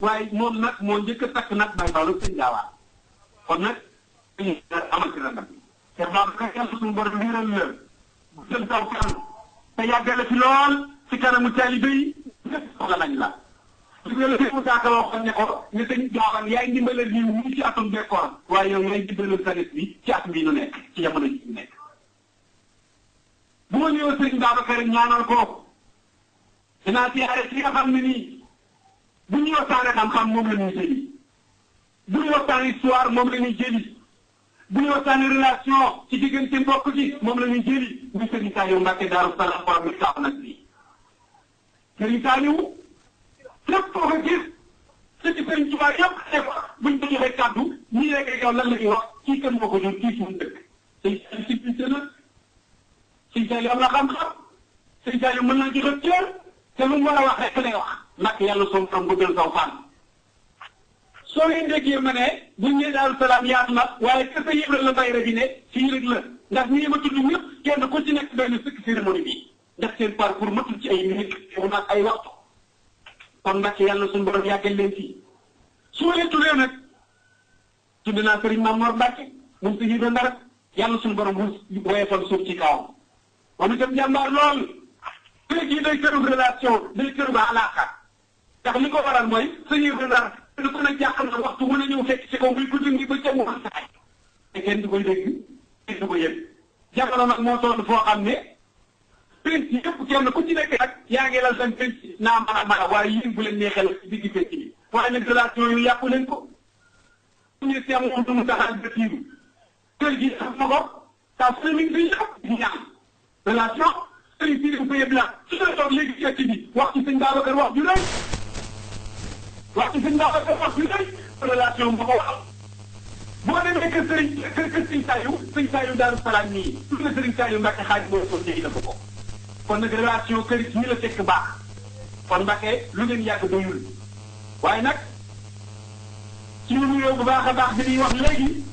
waaye moom nag moo njëkk a takk nag bay baalu sëñ gaawaan kon nag dañuy amal ci randam te Babacar yàlla suñu borom liiral la jël taw fan te yàggale fi lool ci kanamu taalibe yi ñëpp soxla nañ la su ko defee Moussa Ka waxoon ne ko ne sëñ gaawaan yaay ndimbalal lii nii ci atum bekkoor waaye yow yaay ndimbalal sanet bi ci at bii nu nekk ci jamono ji ñu nekk bu ma ñëwee sëñ Babacar ñaanal ko dinaa siyaare ci nga xam ne nii bu ñuy waxtaanee xam-xam moom la ñuy jëli bu ñuy waxtaanee histoire moom la ñuy jëli bu ñuy waxtaanee relation ci diggante mbokk gi moom la ñuy jëli muy Serigne Saliou Mbacké Daaru Salaam borom mi taw nag lii Serigne Saliou lépp foo ko gis ci Serigne Touba yëpp def buñ ko joxee kàddu ñii rek yow lan la ñuy wax kii kan moo ko jur kii suñu dëkk Serigne Saliou si biir la Serigne Saliou am na xam-xam Serigne Saliou mën naa joxe cër te lu mu war a wax rek lay wax nag yàlla soo borom bu gën saw fan soo leen déggee ma ne buñ ñëwee Daaru Salaam yaatu na waaye kese yëpp la mbay rek ne fii rek la ndax ñii ma tudd ñëpp kenn ku ci nekk benn sëkk cérémonie bi ndax seen parcours matul ci ay minutes yow nag ay waxtu kon nag yàlla suñu borom yàggal leen fii su ma leen tuddee nag tudd naa Serigne Mamour Mbacké moom si yëg ndar yàlla suñu borom woyofal suuf ci kawam moom itam jàmbaar lool. léegi day këru relation day këru ba alaaka ndax li ko waral mooy sëñ bi ndar te ku ne jàq na waxtu mën a ñëw fekk ci kaw muy guddi ngi ba ca mu saay te kenn du koy dégg kenn du ko yëg jamono nag moo toll foo xam ne penc yëpp kenn ku ci nekk nag yaa ngi lal seen penc naa mën a waaye yéen bu leen neexee la ci digg penc bi waaye nag relation yu yàqu leen ko ñu seem moom du mu taxal ba tiiru kër gi xam na ko saa su ne mi ngi fiy yàq di ñaan relation sëriñ si dañ ko yëpp la su dee toog léegi ci ëtt bi wax ci sëñ Babacar wax ju rëy wax ci sëñ Babacar wax ju rëy relation ba ko wax boo demee kër sëriñ sëñ Saliou Daaru Salaam nii su ne sëriñ Saliou Mbacké xaaj mooy ko jëgi la ko kon nag relation kër yi la fekk baax kon Mbacké lu ngeen yàgg doyul waaye nag ci lu nuyoo bu baax a baax bi ñuy wax léegi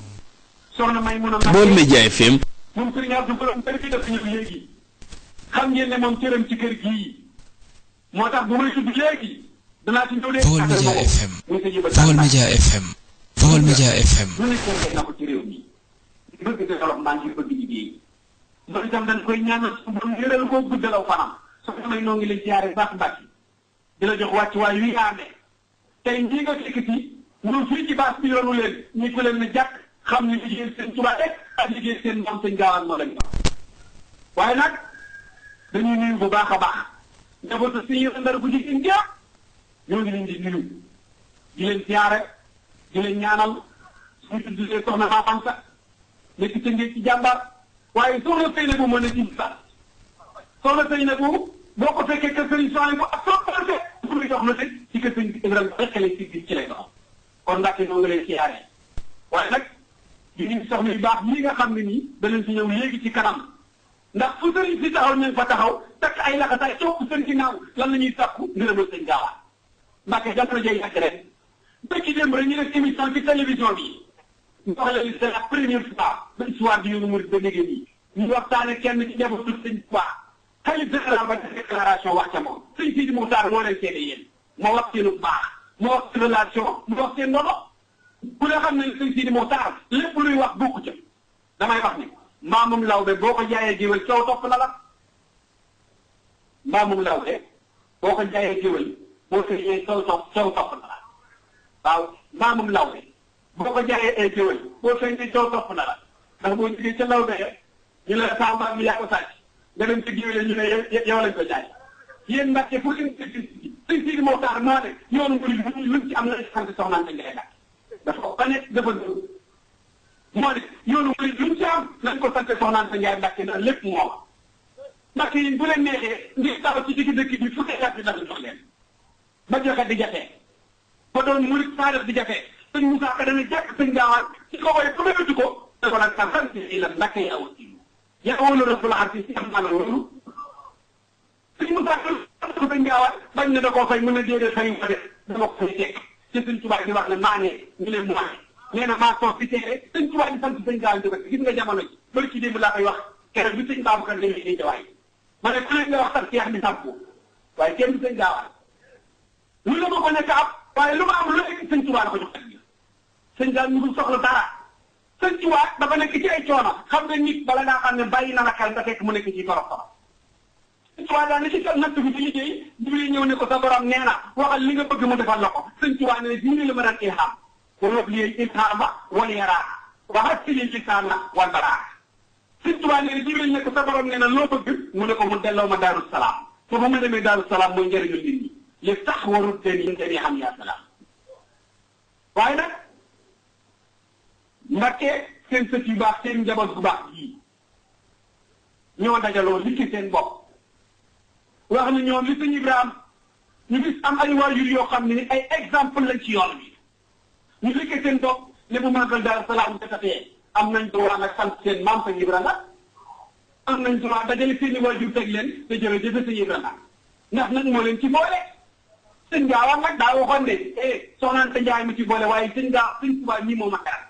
soxna may mun a Baol Média FM moom sëriñ Abdou Borom kër gi def ñëw léegi xam ngeen ne moom cëram ci kër gii moo tax bu may tudd léegi danaa ci ñëw Baol Média FM Baol Média FM Baol Média FM lu nekk ngeen na ko ci réew mi bëgg développement ngi bëgg liggéey loolu itam dañ koy ñaanal su borom yëral koo guddalaw fanam soxna may noo ngi lay jaare baax Mbàkke di la jox wàccuwaay wi nga amee tey ñii nga fekk ci ñun fii ci baas bi yoonu leen ñi ko leen na jàkk xam ni liggéey seen Tuubaa rek ak liggéey seen maam sëñ gaawaan moo lañ waaye nag dañuy nuyu bu baax a baax njabootu si yéen ndar bu jigéen jàpp ñoo ngi leen di nuyu di leen siyaare di leen ñaanal suñu tuddee soxna maa xam sax nekk ca ngeen ci jàmbaar waaye soxna sëy na bu mën a ci sax soxna sëy na bu boo ko fekkee kër sëriñ soxna bu ak soo ko pour ñu jox la teg ci kër sëriñ Ibrahima rek xale ci lay dox kon ndaxte ñoo ngi leen siyaare waaye nag di nuyu soxna yu baax ñii nga xam ne nii danañ si ñëw léegi ci kanam ndax fu sëriñ si taxaw ñu fa taxaw takk ay laxasaay topp seen ginnaaw lan la ñuy sàkku ngërëmal sëñ gaawaan Mbàkke jamono jay yàgg rek bëkki démb rek ñu def émission ci télévision bi ñu wax la c'est la première fois ba histoire bi yoonu murid ba léegi nii ñu waxtaane kenn ci njabootu sëñ Tuubaa xalif général ba def déclaration wax ca moom sëñ Sidi Muxtaar moo leen seede yéen moo wax seenu baax moo wax seen relation moo wax seen ndono ku ne xam ne sëñ Sidi Muxtaar lépp luy wax bokku ca damay wax ni mbaamum lawbe boo ko jaayee géwél coow topp na la mbaamum lawbe boo ko jaayee géwél boo ko yee coow topp na la waaw mbaamum lawbe boo ko jaayee ay géwél boo feeñee coow topp na la ndax boo jógee ca lawbe ñu la saa mbaam mi yaa ko sàcc nga dem ci géwél ñu ne yow lañ ko jaay yéen Mbàkke fu leen sëñ Sidi Muxtaar moo ne yoonu murid luñ ci am na sant soxnaante ngay Mbàkke dafa ko bañ dafa moo ne yoonu murid luñ ci am nañ ko sant soxnaante ngay Mbàkke ndax lépp moo Mbàkke yi bu leen neexee ngir taxaw ci digg dëkk bi fukki at bi dara jox leen ba joxe di jafee ba doon murid saadar di jafee sëñ Moussa Ka dana jàkk sëñ gaawaan ci ko koy ba métu ko da ko nag sa sant yi la Mbàkke yaa aussi yaa wóolu rasul arti si am naa la loolu sëñ Moussa Ka ko sëñ gaawaan bañ ne da koo fay mën a déedéet fay ko def dama ko fay teg ci sëñ Tuubaa di wax ne maa ne ñu leen moine nee na maa toog fi teere sëñ Tuubaa di sant sëñ gaawaan di ko gis nga jamono ji bari ci démb laa koy wax keroog bi sëñ Babacar demee di jawaay ma ne ku ne nga wax sax seex bi sàmpu waaye kenn du sëñ gaawaan lu la ma ko nekk ab waaye lu ma am lu nekk sëñ Tuubaa la ko jox sëñ daal ñu soxla dara sëñ Tuubaa dafa nekk ci ay coono xam nga nit bala ngaa xam ne bàyyi na la xel nga fekk mu nekk ci torof torof sëñ Tuubaa daal ne ci natt bi di liggéey Jibril ñëw ne ko sa borom nee na waxal li nga bëgg mu defal la ko sëñ Tuubaa ne diine la ma daan ilham wala lii ilhama wala yaraa waxat si lii lisaana wal balaa sëñ Tuubaa ne Jibril ne ko sa borom nee na loo bëgg mu ne ko mu delloo ma Daaru Salaam foofu ma demee Daaru Salaam mooy njëriñu nit ñi li tax warut den yi xam yaa salaam waaye nag Mbàkke seen sët yu baax seen njaboot bu baax yii ñoo dajaloo li ci seen bopp wax ni ñoom li sëñ Ibrahima ñu gis am ay waajur yoo xam ne ni ay exemple lañ ci yoon bi ñu liggéey seen bopp ne bu màggal Daaru Salaam defatee am nañ droit nag sant seen maam sëñ Ibrahima am nañ droit dajale seen i waajur teg leen te jërëjëf sëñ Ibrahima ndax nag moo leen ci boole sëñ Gaawaan nag daa waxoon ne soxnaan sa Njaay mi ci boole waaye sëñ Tuubaa ñii moo ma teral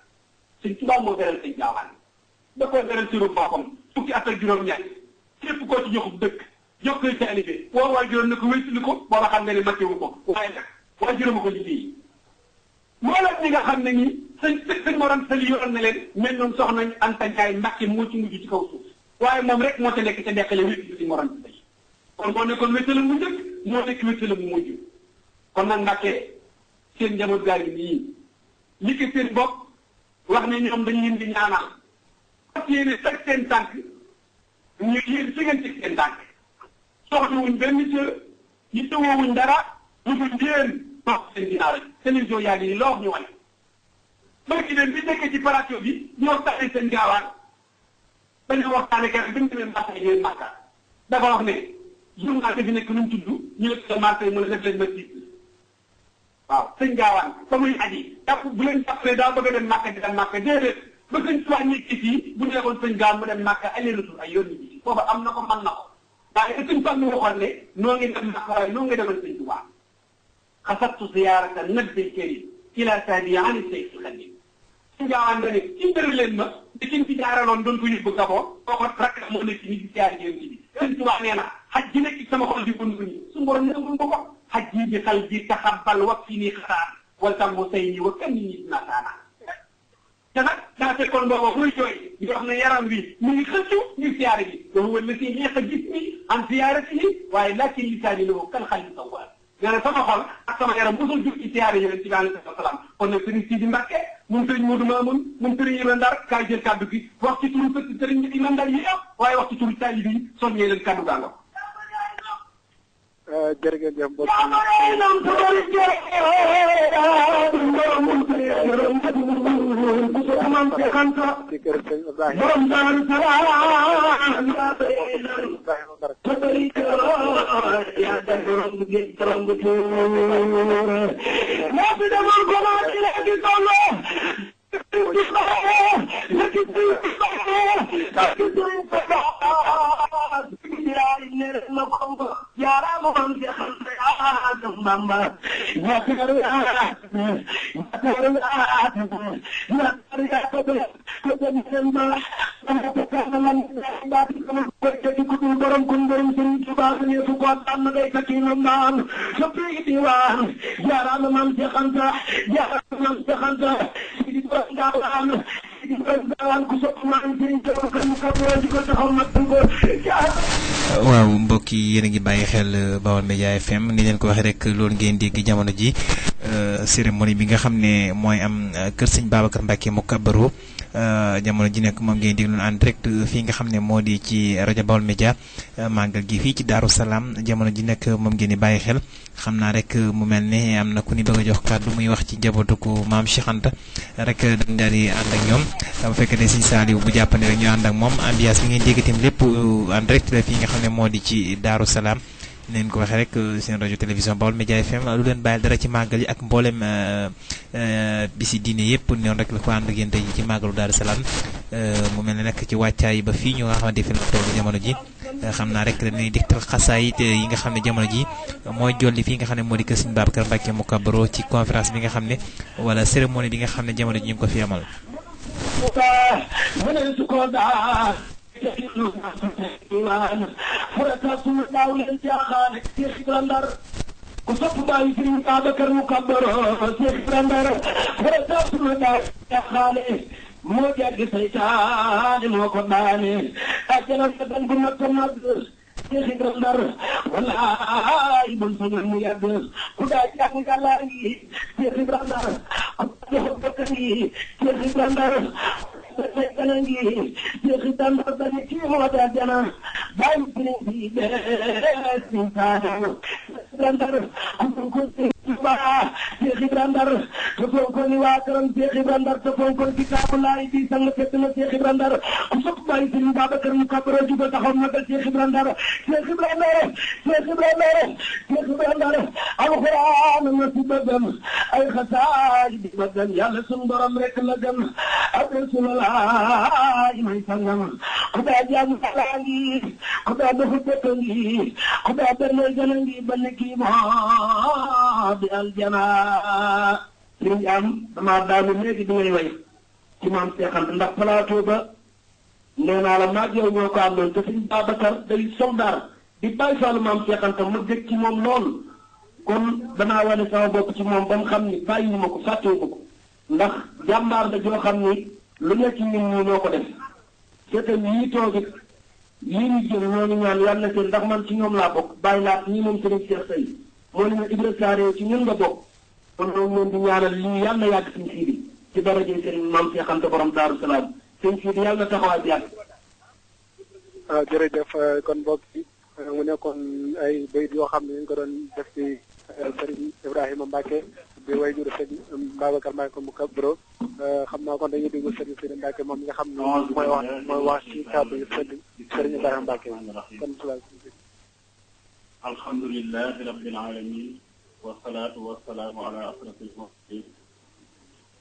sëñ Tuubaa moo teral sëñ Gaawaan da koo teral ci ru boppam fukki at ak juróom-ñett képp koo ci joxub dëkk jox koy taalibe woo waay juróom ne ko wéttali ko booba xam nga ne mattewu ko waaye nag waay juróoma ko liggéey moo la ñi nga xam ne ñi sëñ Moram Sali yoroon na leen mel noonu soxna Anta Njaay Mbàkke moo ci mujj ci kaw suuf waaye moom rek moo ca nekk ca deqale wétti sëñ Moram Sali kon moo nekkoon wéttalam mu njëkk moo nekk wéttalam mu mujj kon nag Mbàkke seen njaboot gaa ngi nii li ko seen bopp wax ne ñoom dañu leen di ñaanal parce que yéen teg seen tànk ñu yéen fi ngeen teg seen tànk soxlawuñ benn cër ñu tëwoowuñ dara lu dul yéen toog seen ginnaaw rek télévision yaa ngi nii loo wax ñu wane barki leen bi nekkee ci plateau bi ñu waxtaanee seen Gaawaan dañoo waxtaanee kenn bi mu demee Màkka yi leen Màkka dafa wax ne journal bi fi nekk nu mu tudd ñu ne ko marché mu ne def leen ma tiit waaw sëñ Gaawaan ba muy aji jàpp bu leen jàppalee daa bëgg a dem Màkka di dem Màkka déedéet ba sëñ Tuubaa nekk fii bu nekkoon sëñ Gaawaan mu dem Màkka aller retour ay yoon yi foofu am na ko mën na ko waaye sëñ Tuubaa ñu waxoon ne noo ngi dem Màkka waaye noo ngi demal sëñ Tuubaa xasattu ziyaarata nabil karim ila saadi ani sayf xadim sëñ Gaawaan da ne ci mbëri leen ma di kiñ fi jaaraloon doon ko yóbbu Gabon kooko rakk moo nekk ni di siyaar yéen bi sëñ Tuubaa nee na xaj ji nekk sama xol di bund ñi su borom nangul ko ko xaj ji bi xal bi taxabal wak fi nii xasaar wal tam mu say nii wa kan ni ñi naataana te nag daa fekkoon booba muy jooy ñu wax ne yaram wi mu ngi xëccu ñu siyaare bi dafa wër la si neex a gis mi an siyaare si waaye laakin lisaani la ko kan xal bi sawaar nee na sama xol ak sama yaram mosul jug ci siyaare yonent bi alayhi salaam kon nag sëriñ Sidi Mbàkke moom sëriñ Moodu Maamun moom sëriñ Ibra Ndar kaay jël kàddu gi wax ci turu sëriñ Ibra Ndar yi yëpp waaye wax ci turu taalibe yi soññee leen kàddu gaa nga jërëjëf mbokk waaw mbokk yi yéen a ngi bàyyi xel Baol Média FM ni leen ko waxee rek loolu ngeen dégg jamono ji cérémonie bi nga xam ne mooy am kër sëñ Babacar Mbacke mu kabaro jamono ji nekk moom ngeen déglu en direct fii nga xam ne moo di ci rajo Baol Média màggal gi fii ci Daaru Salaam jamono ji nekk moom ngeen di bàyyi xel xam naa rek mu mel ne am na ku ni bëgg a jox kàddu muy wax ci njabootu ko maam Cheikh Anta rek dañ daal di ànd ak ñoom bu fekkee ne sëñ Saliou bu jàppandi rek ñu ànd ak moom ambiance bi ngeen dégg itam lépp en direct la fii nga xam ne moo di ci Daaru Salaam neen ko waxee rek seen rajo télévision Baol Média FM lu leen bàyyil dara ci màggal yi ak mboolem bisi diine yëpp noonu rek la ko ànd ak yéen tey ci màggalu Daaru Salaam mu mel ne nag ci wàccaay ba fii ñu nga xamante fi la toll jamono ji xam naa rek dañuy dégtal xasaayit yi nga xam ne jamono ji mooy jolli fii nga xam ne moo di kër Sëñ Babacar Mbacke mu kabaro ci conférence bi nga xam ne wala cérémonie bi nga xam ne jamono ji ñu ngi ko fi amal. ku sopp bàyyi Sëriñ Babacar mu kabbaro Cheikh Ibrahima wara taasuna daa xaale moo jàgg saytaane moo ko daane àjjana sa dan bu mag mag Cheikh Ibrahima wallaay bon sañoon mu yàgg ku daa jàng gàllaa ngi Cheikh Ibrahima ku daa jox bakka ngi Cheikh Ibrahima kana ngi Cheikh Ibrahima bani kii moo daa jana bàyyi Sëriñ bi bees ni saana Ibrahima am ko Cheikh Ibrahima te fonkoon ni waa këram Cheikh Ibrahima te fonkoon kitaabullahi bi sang fekk na Cheikh Ibrahima ku sopp bàyyi Sëriñ Babacar mu kabbaro juba taxaw magal Cheikh Ibrahima Cheikh Ibrahima Cheikh Ibrahima Cheikh Ibrahima alxuraan na si bëggam ay xasaay di bëggam yàlla sunu borom rek la gëm ak Rasulullah may sangam ku daa jàng xalaa ngi ku daa doxu dëkk ngi ku daa bernay gën a ngi ba ne kii moo di aljana liñ am damaa daanu léegi di ngay way ci maam seexant ndax plateau ba nee naa la maag yow ñoo ko àndoon te Sëriñ Babacar day soldaar di bàyyi faalu maam seexanta ma dégg ci moom loolu kon danaa wane sama bopp ci moom ba mu xam ni bàyyiwu ma ko fàttewu ko ndax jàmbaar la joo xam ni lu nekk ci ñun ñii noo ko def seetal yii toogit yii ñu jël ñoo ni ñaan yàlla na seen ndax man ci ñoom laa bokk bàyyi laat ñii moom Sëriñ Seex Sey moo ni ma Ibra Saare ci ñun nga bokk kon ñoom leen di ñaanal lii yàlla na yàgg suñ siidi ci daraje Sëriñ Maam Seex Anta borom Daaru Salaam suñ siidi yàlla na taxawaay bi yàgg. jërëjëf kon mbokk yi mu nekkoon ay bayit yoo xam ne ñu ngi ko doon def ci Sëriñ Ibrahima Mbacke bi way juru Sëriñ Babacar Mbacke mu kabbaro xam naa kon dañuy déglu Sëriñ Sidi Mbacke moom mi nga xam ne mooy wax ci kàddu yi Sëriñ Ibrahima Mbacke kon alhamdulillahi rabbil alamin wasalaatu wasalaamu ala asrafil mursalin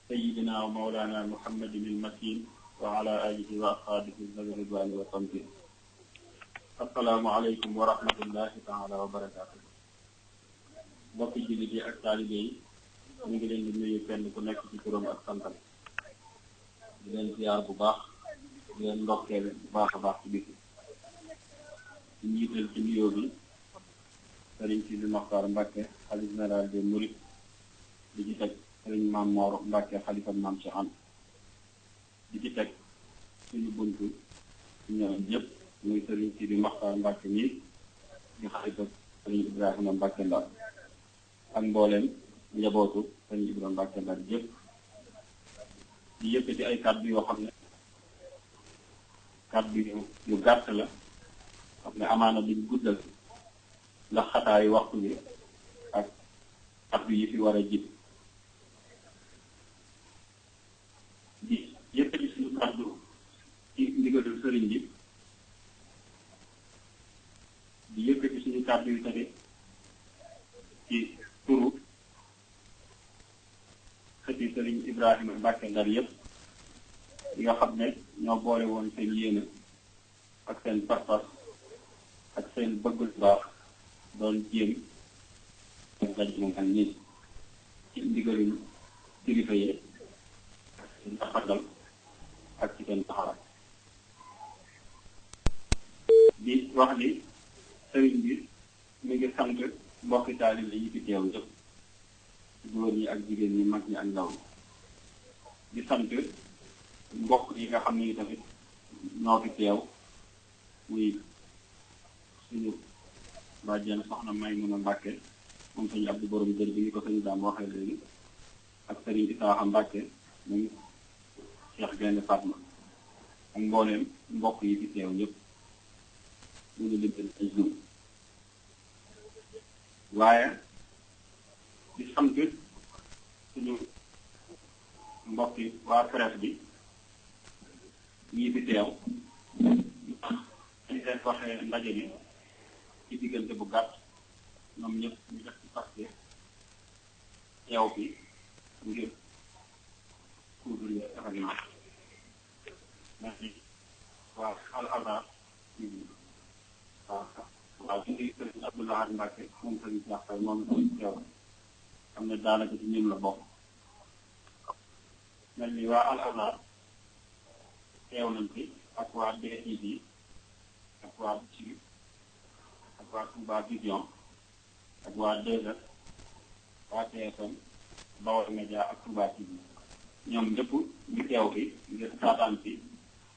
sayyidina wa mawlana muhammadin al-makin wa ala alihi wa ashabihi zawi ridwani wa tamkin assalaamu aleykum wa rahmatullahi taala wa barakatuh mbokki jullit yi ak taalibe yi ñu ngi leen di nuyu kenn ku nekk ci turam ak santam di leen ziyaar bu baax di leen ndokkeel bu baax a baax ci bis di njiital ci nuyoo bi Sëriñ Sidi Moxtaar Mbacke xalif général des Mourides di ci teg Sëriñ Maam Moor Mbacke xalifa Maam Cheikh Anta di ci teg suñu buntu ñoom ñëpp muy Sëriñ Sidi Moxtaar Mbacke nii di xalifa Sëriñ Ibrahima Mbacke Ndar ak mbooleem njabootu Sëriñ Ibrahima Mbacke Ndar yëpp di yëkkati ay kàddu yoo xam ne kàddu yu gàtt la xam ne amaana duñ guddal ndax xataayu waxtu bi ak kàddu yi fi war a jib di yëkkati suñu kàddu ci ndigalul sëriñ bi di yëkkati suñu kàddu yu tamit ci turu xëti sëriñ Ibrahima Mbacke Ndar yëpp yi nga xam ne ñoo boole woon seen yéene ak seen pas-pas ak seen bëgg lu baax doon jéem daj mu mel nii ci ndigalul kilifa yi ak seen taxagal ak ci seen taxawaay di wax ni sëriñ bi mi ngi sant mbokki taalibe yi fi teew yëpp góor ñi ak jigéen ñi mag ñi ak ndaw ñi di sant mbokk yi nga xam ne tamit ñoo fi teew muy suñu bàjjen soxna Maymuna Mbàkke moom sëñ Abdu borom jër bi ni ko sëñ daam waxee léegi ak sëriñ Isaaxa Mbàkke moom Cheikh Gaynde Fatma ak mbooleem mbokk yi fi teew ñëpp ñu ngi lim ay jur waaye di sant suñu mbokk yi waa presse bi ñii fi teew ñu leen waxee ndaje bi ci diggante bu gàtt ñoom ñëpp ñu def ci parce teew bi ngir couvrir événement merci waaw al azar waaw ci ngi sëriñ Abdoulaye Mbacke moom sëriñ Cheikh Faye moom teew xam ne daanaka ci ñun la bokk mel ni waa al azar teew nañ fi ak waa DTV ak waa ci ak waa Touba Vision ak waa 2S waa TFM Baol Média ak Touba TV ñoom ñëpp ñu teew fi ngir taataan fi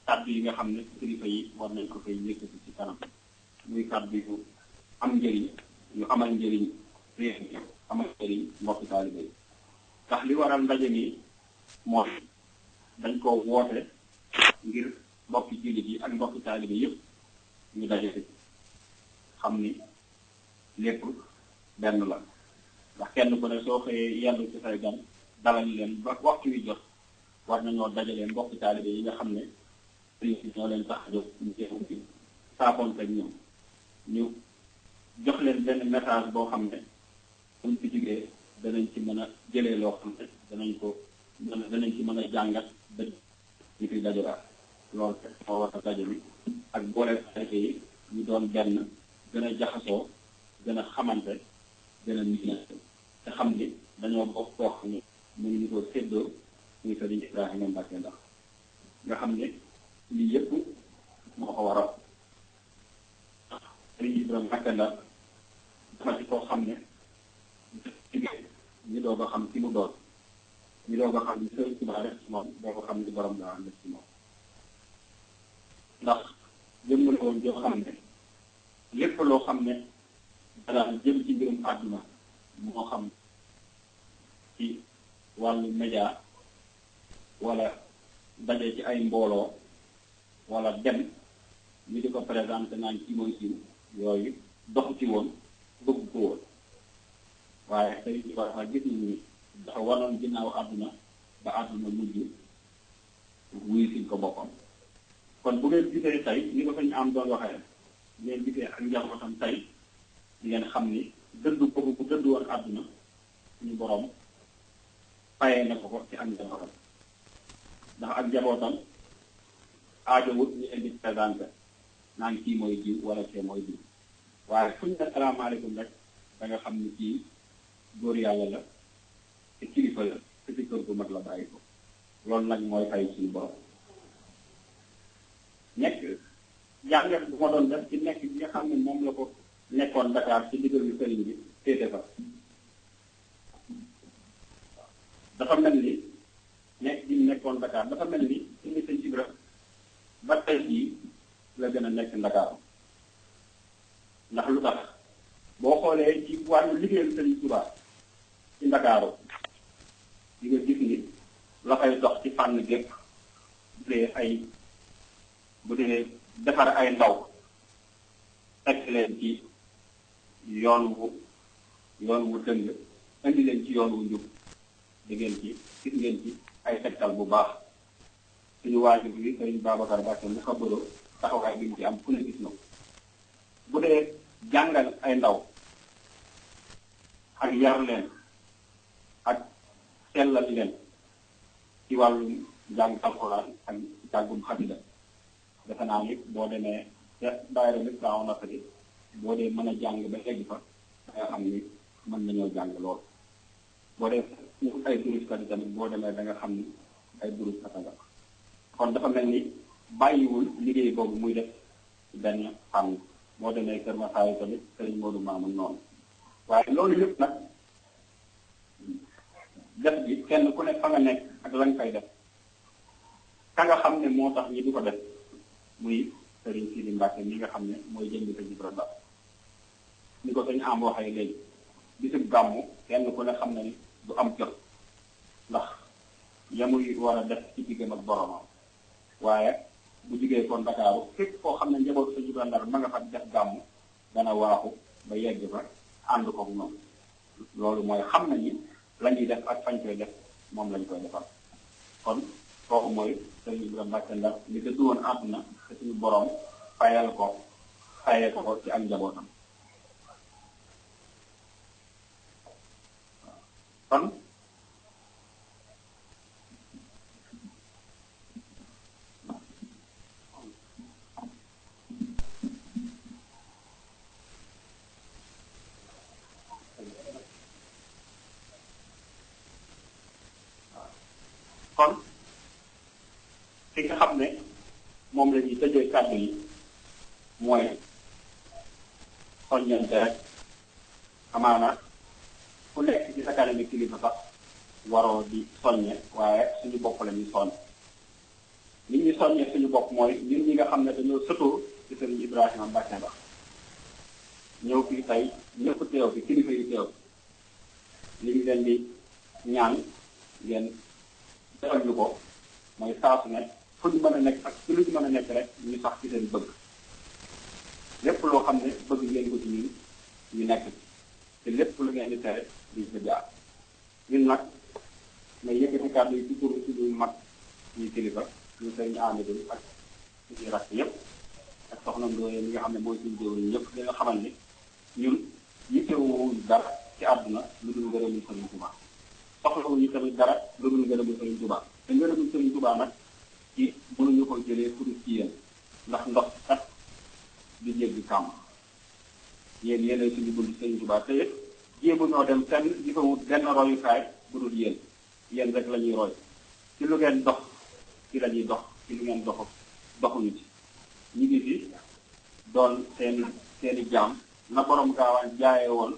kàddu yi nga xam ne kilifa yi war nañ ko fay yëkkati ci kanam muy kàddu yu am njëriñ yu amal njëriñ réew mi amal njëriñ mbokki taalibe yi ndax li waral ndaje mi mooy dañ ko woote ngir mbokki jullit yi ak mbokki taalibe yëpp ñu daje fi xam ni lépp benn la ndax kenn ku ne soo xëyee yendu ci say gan dalal leen ba waxtu wi jot war nañoo dajale mbokki taalibe yi nga xam ne ñoo leen tax a jóg ñu teew fi saafoonte ak ñoom ñu jox leen benn message boo xam ne buñ fi jógee danañ ci mën a jëlee loo xam ne danañ ci mën a jàngat ba ñu fiy dajalaat loolu moo war a daje bi ak boole taalibe yi ñu doon benn gën a jaxasoo gën a xamante gën a miinante te xam ni dañoo bokk koo xam ne mënuñu ko séddoo muy Sëriñ Ibrahima Mbacke ndax nga xam ne lii yëpp moo ko waral Sëriñ Ibrahima Mbacke ndax dafa ci koo xam ne ñu doog a xam ci mu doon ñu doog a xam ni Sëriñ Tuubaa def ci moom doo ko xam ni borom daa def ci moom ndax jëmm la woon joo xam ne lépp loo xam ne dana jëm ci mbirum àdduna moo xam ci wàllu média wala daje ci ay mbooloo wala dem ñu di ko présenté naan ci mooy siiw yooyu doxu ci woon bëgg ko woon waaye tey ci dafa gis nañu ni dafa wanoon ginnaaw àdduna ba àdduna mujj wuyu siñ ko boppam kon bu ngeen gisee tey ni ko sañ am doon waxee ngeen gisee ak njabootam tey di ngeen xam ni dëddu boobu bu dëddu woon àdduna suñu borom fayee na ko ci ak njabootam ndax ak njabootam aajowut ñu leen di présenté naan kii mooy jiw wala kee mooy jiw waaye fu ñu ne salaamaaleykum rek da nga xam ni kii góor yàlla la te kilifa la te ci kër gu mag la bàyyi ko loolu nag mooy fay suñu borom nekk jàngat bu ma doon def ci nekk bi nga xam ne moom la ko nekkoon Dakar ci diggalu sëriñ bi féete fa dafa mel ni nekk bi nekkoon Dakar dafa mel ni indi sëñ Ibra ba tey jii la gën a nekk Dakar ndax lu tax boo xoolee ci wàllu liggéeyal sëriñ Tuubaa ci Ndakaaru di nga gis ni la fay dox ci fànn gépp bu dee defar ay ndaw teg leen ci yoon wu dëng indi leen ci yoon wu njub di ngeen ci gis ngeen ci ay tegtal bu baax suñu waajur bi Sëriñ Babacar Mbacke mu xabaroo taxawaay bi ñu ci am fu ne gis na ko bu dee jàngal ay ndaw ak yar leen ak sellal leen ci wàllum jàng alxuraan ak jàngum xasida defe naa ni boo demee te daayira bi daaw na fi boo dee mën a jàng ba egg fa nga xam ni mën nañoo jàng lool boo dee ay duruskat yi tamit boo demee da nga xam ni ay duruskat nga kon dafa mel ni bàyyiwul liggéey boobu muy def ci benn fànn boo demee Kër Masaayu tamit Sëriñ Moodu Maamun noonu waaye loolu yëpp nag def bi kenn ku ne fa nga nekk ak la nga fay def ka nga xam ne moo tax ñi di ko def muy Sëriñ Sidi Mbacke mi nga xam ne mooy jëmbi sa Ibra Ba ni ko sañ am waxee léegi bisub gàmmu kenn ku ne xam ne ni du am jot ndax yamuy war a def ci diggam ak boromam waaye bu jugee kon Ndakaaru fépp koo xam ne njabootu sa Ibra Ndar ma nga fa def gàmmu dana waaxu ba yegg fa ànd ko noonu loolu mooy xam nañu la ñuy def ak fañ koy def moom lañ koy defal kon kooku mooy Sëriñ Ibra Mbacke Ndar li dëddu woon àdduna te suñu borom fayee ko ci ak njabootam kon fi nga xam ne moom la ñuy tëjee kàddu yi mooy soññante rek amaana ku nekk ci sa kanami kilifa sax waroo di soññe waaye suñu bopp la ñuy soññ li ñuy soññe suñu bopp mooy ñun ñi nga xam ne dañoo sëtoo ci sëriñ Ibrahima Mbacke ba ñëw fii tey ñëpp teew fi kilifa yi teew li ñu leen di ñaan ngeen defal ñu ko mooy saa su ne fu ñu mën a nekk ak ci lu ñu mën a nekk rek ñu sax ci seen bëgg lépp loo xam ne bëgg ngeen ko ci ñun ñu nekk te lépp lu ngeen di tere di ko jaar ñun nag may yëkkati kàddu yi ci tur suñu mag ñuy kilifa ñu sëriñ Amidou ak suñuy rakk yëpp ak soxna Ndoye mi nga xam ne mooy suñu jëw ñëpp di nga xamal ni ñun yittewuñu dara ci àdduna lu dul ngërëmul Sëriñ Tuubaa soxlawuñu tamit dara lu dul ngërëmul Sëriñ Tuubaa te ngërëmul Sëriñ Tuubaa nag ci mënuñu ko jëlee pour ci yéen ndax ndox kat di jéggi kàmm yéen yéenay suñu bunt Sëriñ Tuubaa te jéemu ñoo dem fenn di fa wut benn royukaay bu dul yéen rek la ñuy roy ci lu ngeen dox ci la ñuy dox ci lu ngeen doxuñu ci ñu ngi fi doon seeni jaam na borom gaawaan jaayee woon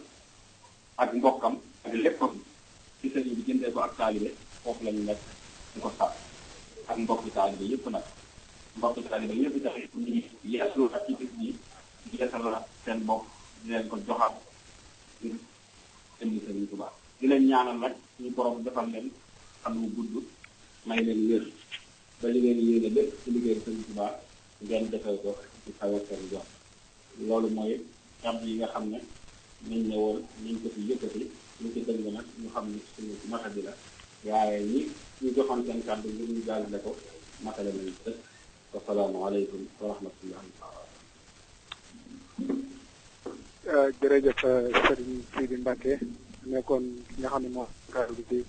ak mbokkam ak léppam ci sëriñ bi jëndee ko ak taalibe foofu la ñu nekk di ko sàpp ak mbokki taalibe yëpp nag mbokki taalibe yëpp tax ñu ngi yeeslu ak ci bis bi yeesal la seen bopp di leen ko joxaat ngir indi Sëriñ Tuubaa di leen ñaanal nag suñu borom defal leen xam mu gudd may leen wér ba li ngeen yéene lépp ci liggéey Sëriñ Tuubaa ngeen defee ko ci kaw seen jox loolu mooy kàddu yi nga xam ne niñ ne woon niñ ko fi yëkkati lu ci dëng nag ñu xam ne suñu matadi la waaye ñi ñu joxoon seen kàddu ngir ñu jàllale ko matale nañu dëkk wasalaamaaleykum wa rahmatullahi jërëjëf Serigne Sidi Mbacke nekkoon ki nga xam ne moo kàddu gi ci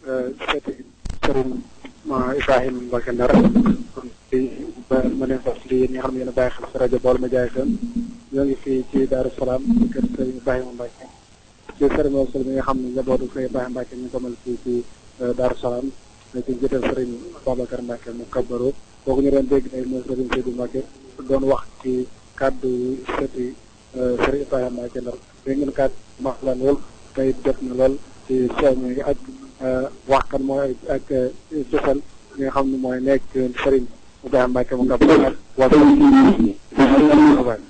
seeti Serigne Ibrahima Mbacke Ndar kon ma leen fàttali yéen ñi nga xam ne yéen a bàyyi xel si rajo Baol Média FM ñoo ngi fii ci Daaru Salaam ci kër Serigne Ibrahima Mbacke ci cérémonie bi nga xam ne njabootu Serigne Ibrahima Mbacke ñu ko amal fii ci Daaru Salaam ci njëtal Serigne Babacar Mbacke mu kabbaro kooku ñu doon dégg ne mooy Serigne Sidi Mbacke doon wax ci kàddu seeti Serigne Ibrahima Mbacke Ndar dégg ngeen kàddu max la lool tey jot na lool ci soññ yi ak wax kan mooy ak jëfal li nga xam ne mooy nekk Serigne Ibrahima Mbacke mu kabbaro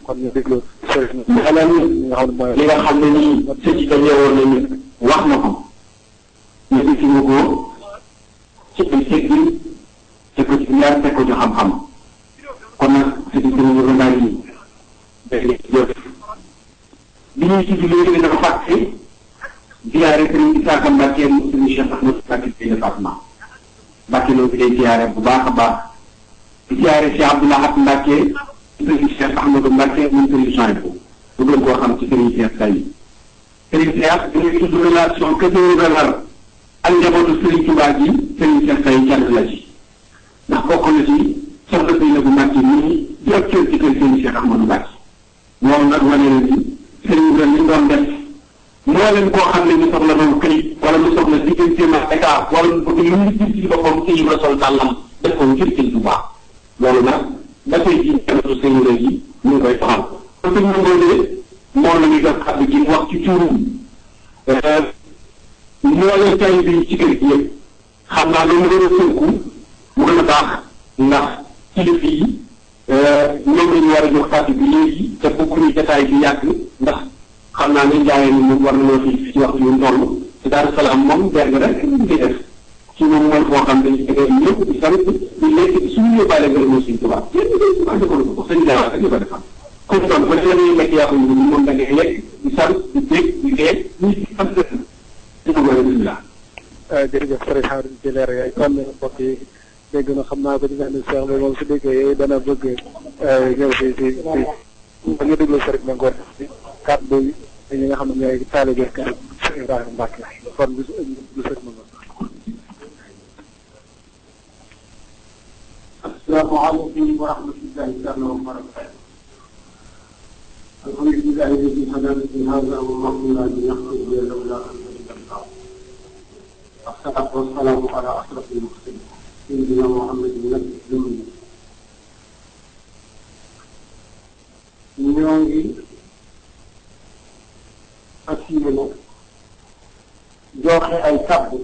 kon ñu déglu Serigne li nga xam ne mooy li nga xam ne nii sëñ bi dañoo woon nañu wax na ko ñu gisuñu ko ci ay teggin teg ko ci yar teg ko ci xam-xam kon nag sëñ bi ñu ko daal yi day jëf bi ñuy tudd léegi dafa fàtte ziyaare sëriñ Issa Mbacke mu sëriñ Cheikh Ahmadou Mbacke ci département Mbacke loolu bi day ziyaare bu baax a baax ziyaare Cheikh Abdoulahat Mbacke sëriñ Cheikh Ahmadou Mbacke mu sëriñ Chouaïbou bu gën koo xam ci sëriñ Cheikh Say sëriñ Cheikh dañuy tudd relation que sëriñ Relar ak njabootu sëriñ Touba ji sëriñ Cheikh Say kenn la ci ndax bokk na ci soxna Sëy na bu Mbacke nii di ak cër ci kër sëriñ Cheikh Ahmadou Mbacke moom nag wane na ni sëriñ bi li doon def moo leen koo xam ne ñu soxla doon këyit wala mu soxla digganteem ak état wala mu bëgg lu mu gis ci boppam sëriñ la sol dàllam def ko ngir sëriñ Touba loolu nag ba tey jii njabootu sëriñ la yi ñu ngi koy doxal kon sëriñ Ndongo moom la ñuy def kàddu gi wax ci tuurum moo leen tay bi ci kër gi yëpp xam naa loolu gën a sënku mu gën a baax ndax kilifa yi ñoom la ñu war a jox kàddu bi léegi te bëgguñu jotaay bi yàgg ndax xam naa ne njaayee ni moom war nañoo fi ci waxtu yu toll ci Daaru Salaam moom benn rek ñu ngi def ci moom mooy foo xam dañuy dégg ñëpp di sant di lekk suñu yóbbaale nga demoo suñu tubaab yéen ñu koy defal ko sëñ Jaara rek ñu ko defal comme doon ba la ñuy lekk yaa ko ñu moom da ngay lekk di sant di dégg di dee ñu ci am dëkk di ko bëri bisimilah. jërëjëf Serigne Xaadim ci leer yooyu kon mbokk yi dégg na xam naa ko ci benn Cheikh bi moom su déggee yooyu dana bëgg ñëw si ba ñu déglu Serigne ba ngoon si kàddu yi ñi nga xam ne ñooy taalibe kër Ibrahima Mbacke kon lu Serigne ma asalaamaaleykum wa rahmatullahi taala wa barakatuh. alhamdulilah alladi hadana fi hada wa ma kunna linahtadiya lawla an hadana Allah. wasalaatu wasalaamu ala ashrafil mursalin sayyidina Muhammadin nabiyil ummi. ñoo ngi fas yéene joxe ay kàddu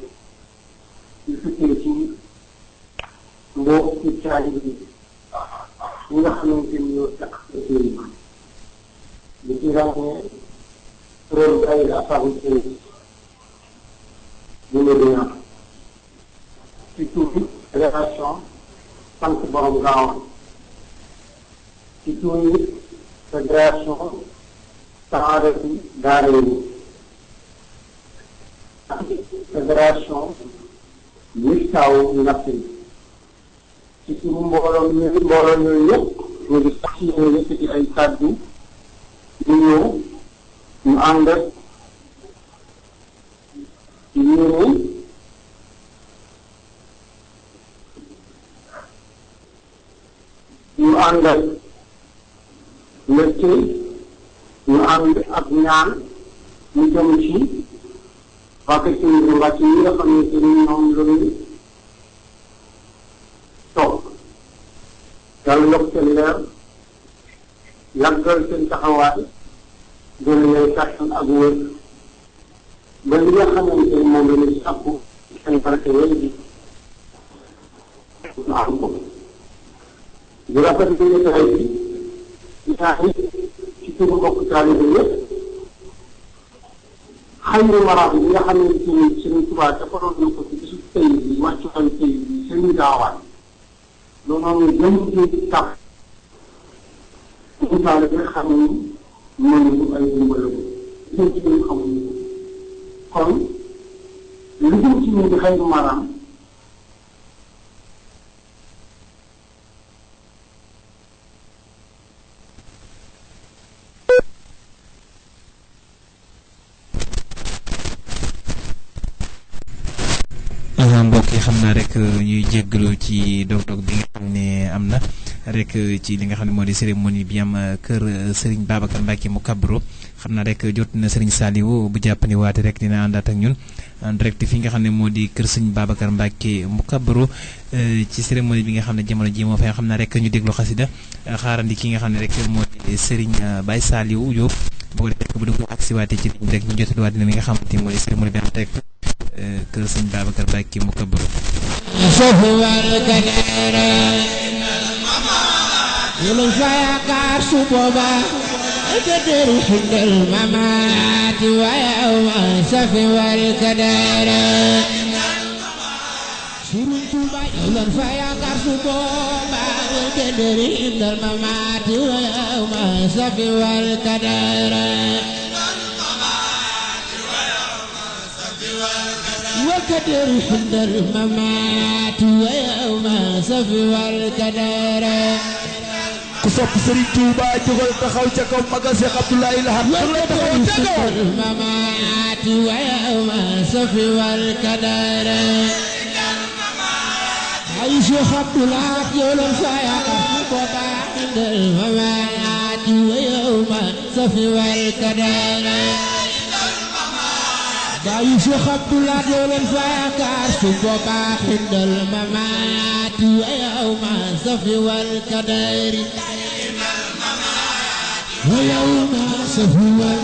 yu tukkee ci mbokki taalibe bi ñi nga xamante ni ñoo takk téere bi li ci ràññee kuréel ay affaire bu Médina ci tuuti fédération sant borom Gaawaan ci tuuti fédération Saadatu Daarayni ak fédération Miftaahu Nafri ci turu mbooloo yooyu yëpp ñu ngi sax yéene yëkkati ay kàddu yu ñëw ñu ànd ak yéene ñu ànd ak mbégte ñu ànd ak ñaan ñu jëm ci waa kër Sëriñ Mbàkke yi nga xamante ni ñoom lañu toog yàlla yokk seen leer yàggal seen taxawaay gën leen kàttan ak wér ba li nga xamante ni moom la ñu sàkku seen barke yooyu bi ñu am ko di rafetlu jotaay bi ñaari ci turu mbokk taalibe yëpp xëy na maraam bi nga xamante ni Sëriñ Tuubaa defaloon na ko ci bisu tey bi wàccuwaay tey bi Sëriñ Gaawaan loolu jëm ci tax insaale bi nga xam ni mënuñu ay dimbalam jëm ci ñu xamuñu kon lu jëm ci ñun di xëy na maraam mbokk yi xam naa rek ñuy jéggalu ci dog-dog bi nga xam ne am na rek ci li nga xam ne moo di cérémonie bi am kër Serigne Babacar Mbacke mu kabro xam naa rek jot na Serigne Saliou bu jàppandi waate rek dina àndaat ak ñun en direct fi nga xam ne moo di kër Serigne Babacar Mbacke mu kabro ci cérémonie bi nga xam ne jamono ji moo fay xam naa rek ñu déglu xasida xaarandi ki nga xam ne rek moo di Serigne Baye Saliou Diop boo ko defee bu dugg ak si waate ci ligne rek ñu jotali waat dina li nga xamante ni moo di cérémonie bi am rek kër Serigne Babacar Mbacke mu kabro يلو فيا سبوبا القدر حد الممات ويوم السف والكدر سرنت يلو فيا سبوبا القدر حد الممات ويوم السف والكدر والقدر حد الممات ويوم السف والكدر ku sopp Serigne Touba jógal taxaw ca kaw magal Cheikh Abdoulaye Lahad la taxaw ca kaw الممات ويوم السف والكدر أي شيخ عبد الله يقول الفياق بابا عند الممات ويوم السف والكدر أي شيخ عبد الله يقول الفياق بابا عند الممات ويوم السف والكدر ويوم سهوا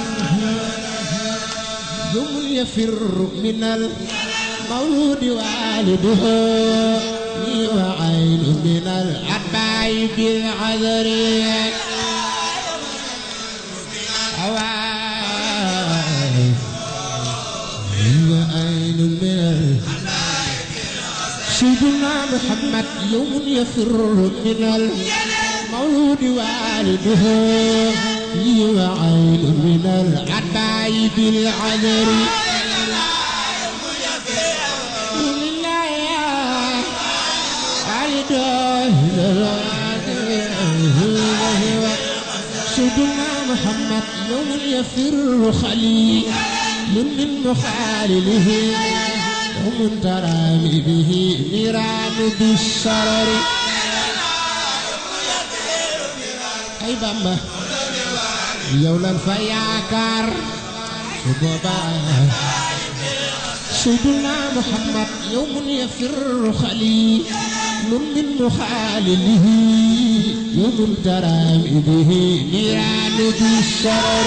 يوم يفر من المولود والده وعين من الأتباع بالعذر وعين من سيدنا محمد يوم يفر من المولود والده وعين من الأتباع بالعذر لله يا سيدنا محمد يوم يفر خليل من مخالله يوم ترامي به نيران بالشرر أي بابا يولا الفياكار سبوبا سيدنا محمد يوم يفر خليل من مخالله يوم ترامي به نيران بالشرر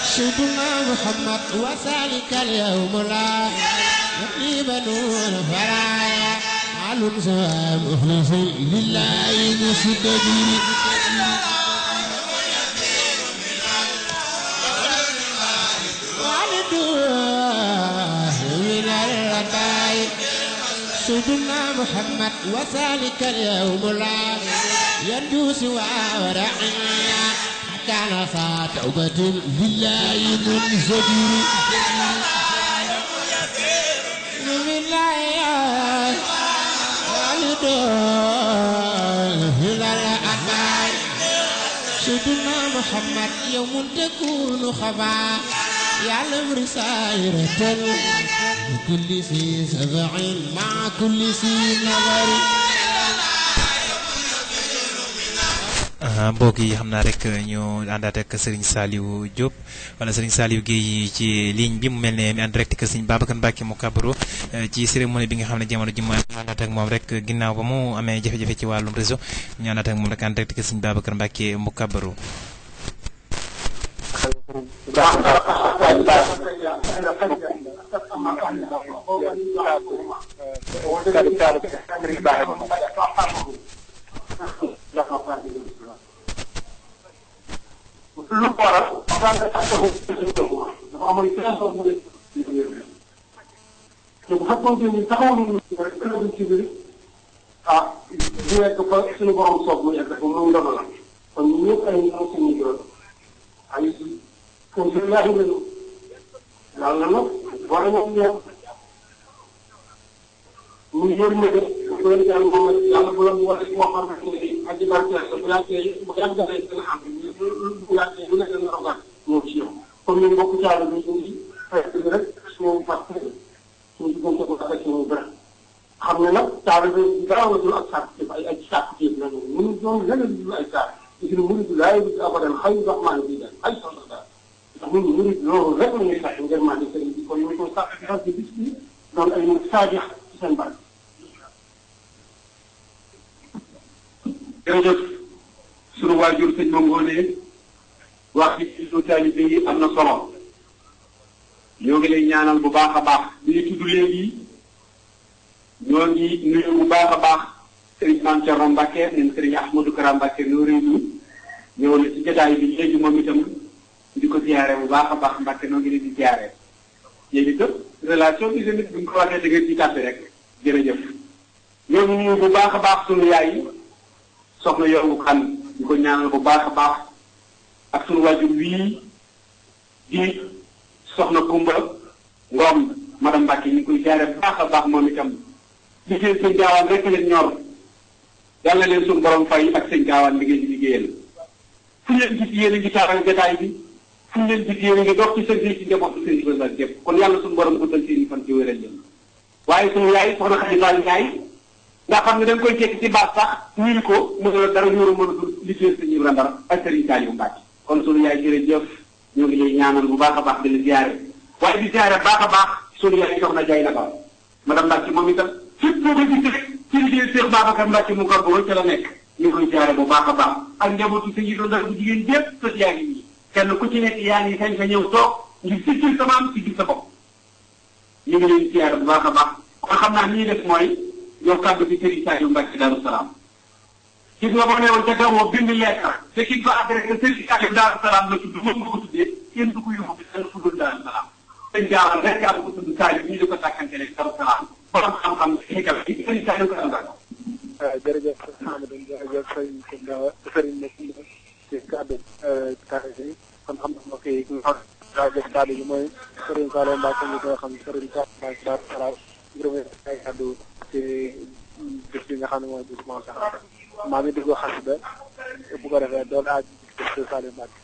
سيدنا محمد وذلك اليوم لا يقيبنون فرايا على سواء مخلصين لله مسددين من الرتاي سيدنا محمد وذلك اليوم لا يرجو سوى ورعيا كان توبة لله منزدين من لا إلى الأتاي سيدنا محمد يوم تكون خفا يعلم رسائرة بكل سي سبع مع كل سي نظر mbokk yi xam naa rek ñu àndaat ak Serigne Saliou Diop wala Serigne Saliou Guèye ci ligne bi mu mel ne mi ànd rek Serigne Babacar Mbacke mu kabaro ci cérémonie bi nga xam ne jamono ji mu àndaat ak moom rek ginnaaw ba mu amee jafe-jafe ci wàllum réseau ñu àndaat ak moom rek ànd rek Serigne Babacar Mbacke mu kabaro lu ko waral dafa amoon 15 ans mu nekk te bu fekkoon ni taxawul ñu ci biir du nekk fa suñu borom soob mu yegg moom ndono la kon ñu ñëpp ay ñu am suñu juróom ay kon suñu yaatu lañu yàlla nag war nañoo ñëw mu yor ñu de bu leen yàlla moom yàlla bu leen war moo xam ne aji barkeel bu yàggee bu yàggee dina am bu yàggee lu nekk dina rogaat ñëw ci yow comme ñun mbokku caala bi ñu ngi fekk bi rek suñu fàtte suñu diggante ko ak suñu bëre xam ne nag caala bi dara la dul ak sàkk ay sàkk jéem lañu mënu doon leneen dul ay sàkk ci lu mënu laay bi abadan xëy dox maa ngi dem ay soxla daal ndax ñun mënu loolu rek la ñuy sàkk ngeen maa di sëriñ bi kon ñu ko sàkk sax ci bis bi doon ay nit saadix ci seen barke jërëjëf sunu waajur sëñ ma ngoone wax ci su taalibe yi am na solo ñoo ngi lay ñaanal bu baax a baax li ñu tudd léegi ñoo ngi nuyu bu baax a baax sëriñ Mame Thierno Mbacke nen sëriñ Ahmadou Kara Mbacke noo réew ñëw na ci jotaay bi léegi moom itam di ko ziare bu baax a baax Mbacke noo ngi leen di ziare yéen itam relation islamique bi nga ko waxee da ngeen ci tàbbi rek jërëjëf ñoo ngi nuyu bu baax a baax sunu yaay yi soxna Yongu Kan di ko ñaanal bu baax a baax ak sunu waajur wii di soxna Kumba Ngom madame Mbacke ñu ngi koy jaare bu baax a baax moom itam liggéey sëñ gaawaan rek leen ñor yàlla leen suñu borom fay ak sëñ gaawaan li ngeen di liggéeyal fu ñu leen gis yéen a ngi taaral jotaay bi fu ñu leen gis yéen a ngi dox ci sëñ ci njabootu sëñ Basa gépp kon yàlla suñu borom guddal seen fan ci wéral leen waaye suñu yaay soxna Xadi Fall Njaay ndax xam ne dañ koy tekki ci baax sax nuyu ko mu ne la dara ñoro mën a dul liggéey sëñ Ibra Ndar ak sëriñ Saliou Mbacke kon sunu yaay jërëjëf ñoo ngi lay ñaanal bu baax a baax di la ziare waaye di ziare baax a baax sunu yaay soxna Jaay na ko madame Mbacke moom itam fépp boo ko gis rek ci liggéey Cheikh Babacar Mbacke mu ko bëgg ca la nekk ñu ngi koy ziare bu baax a baax ak njabootu sëñ Ibra Ndar bu jigéen bépp sët yaa ngi nii kenn ku ci nekk yaa ngi sañ fa ñëw toog ngir siggil sa maam siggil sa bopp ñu ngi leen ziare bu baax a baax kon xam naa ni ñuy def mooy yow kàddu bi Serigne Saliou Mbacke Darou Salaam gis nga boo newoon ca gàmmoo bind lettre te ki nga ko adressé Serigne Saliou Darou Salaam la tudd moom nga ko tuddee kenn du ko yóbbu kenn du tudd Darou Salaam sëñ Gaawal rek am ko tudd Saliou ñu di ko tàkkante rek Darou Salaam borom xam-xam xikam bi Serigne Saliou ko am jërëjëf Amadou jërëjëf Serigne ci kàddu yi kon xam na mbokk yi jërëjëf kàddu yi mooy Serigne Saliou Mbacke ñu koy xam Serigne Saliou Mbacke Darou Salaam juróomi ay kàddu ci bés bi nga xam ne mooy bés bu maa ngi dugg xasida bu ko defee doon aaj bés Saliou Mbacke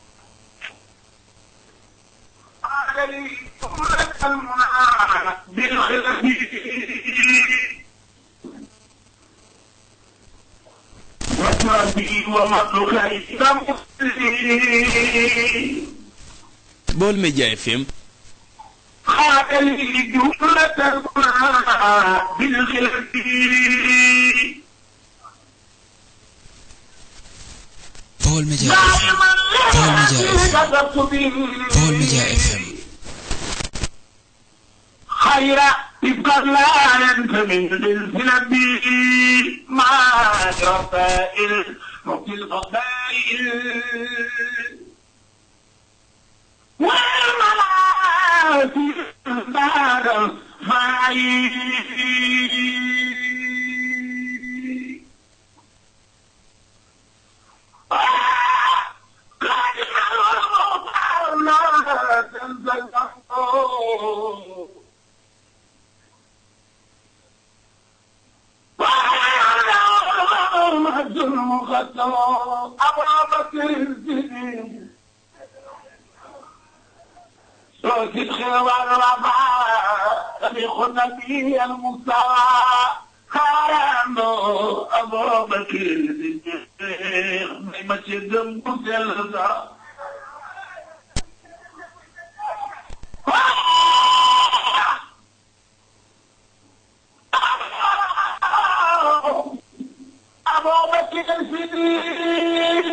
Baol Média FM Baol Média FM Baol Média FM خير تبقى لا ينتمي للنبي مع رفائل وفي الفضائل والملائكة بعد صوت الخوار رفع بيخن به المستوى خارنو أبو بكر الصديق بمسجد مسلسة أبو بكر الصديق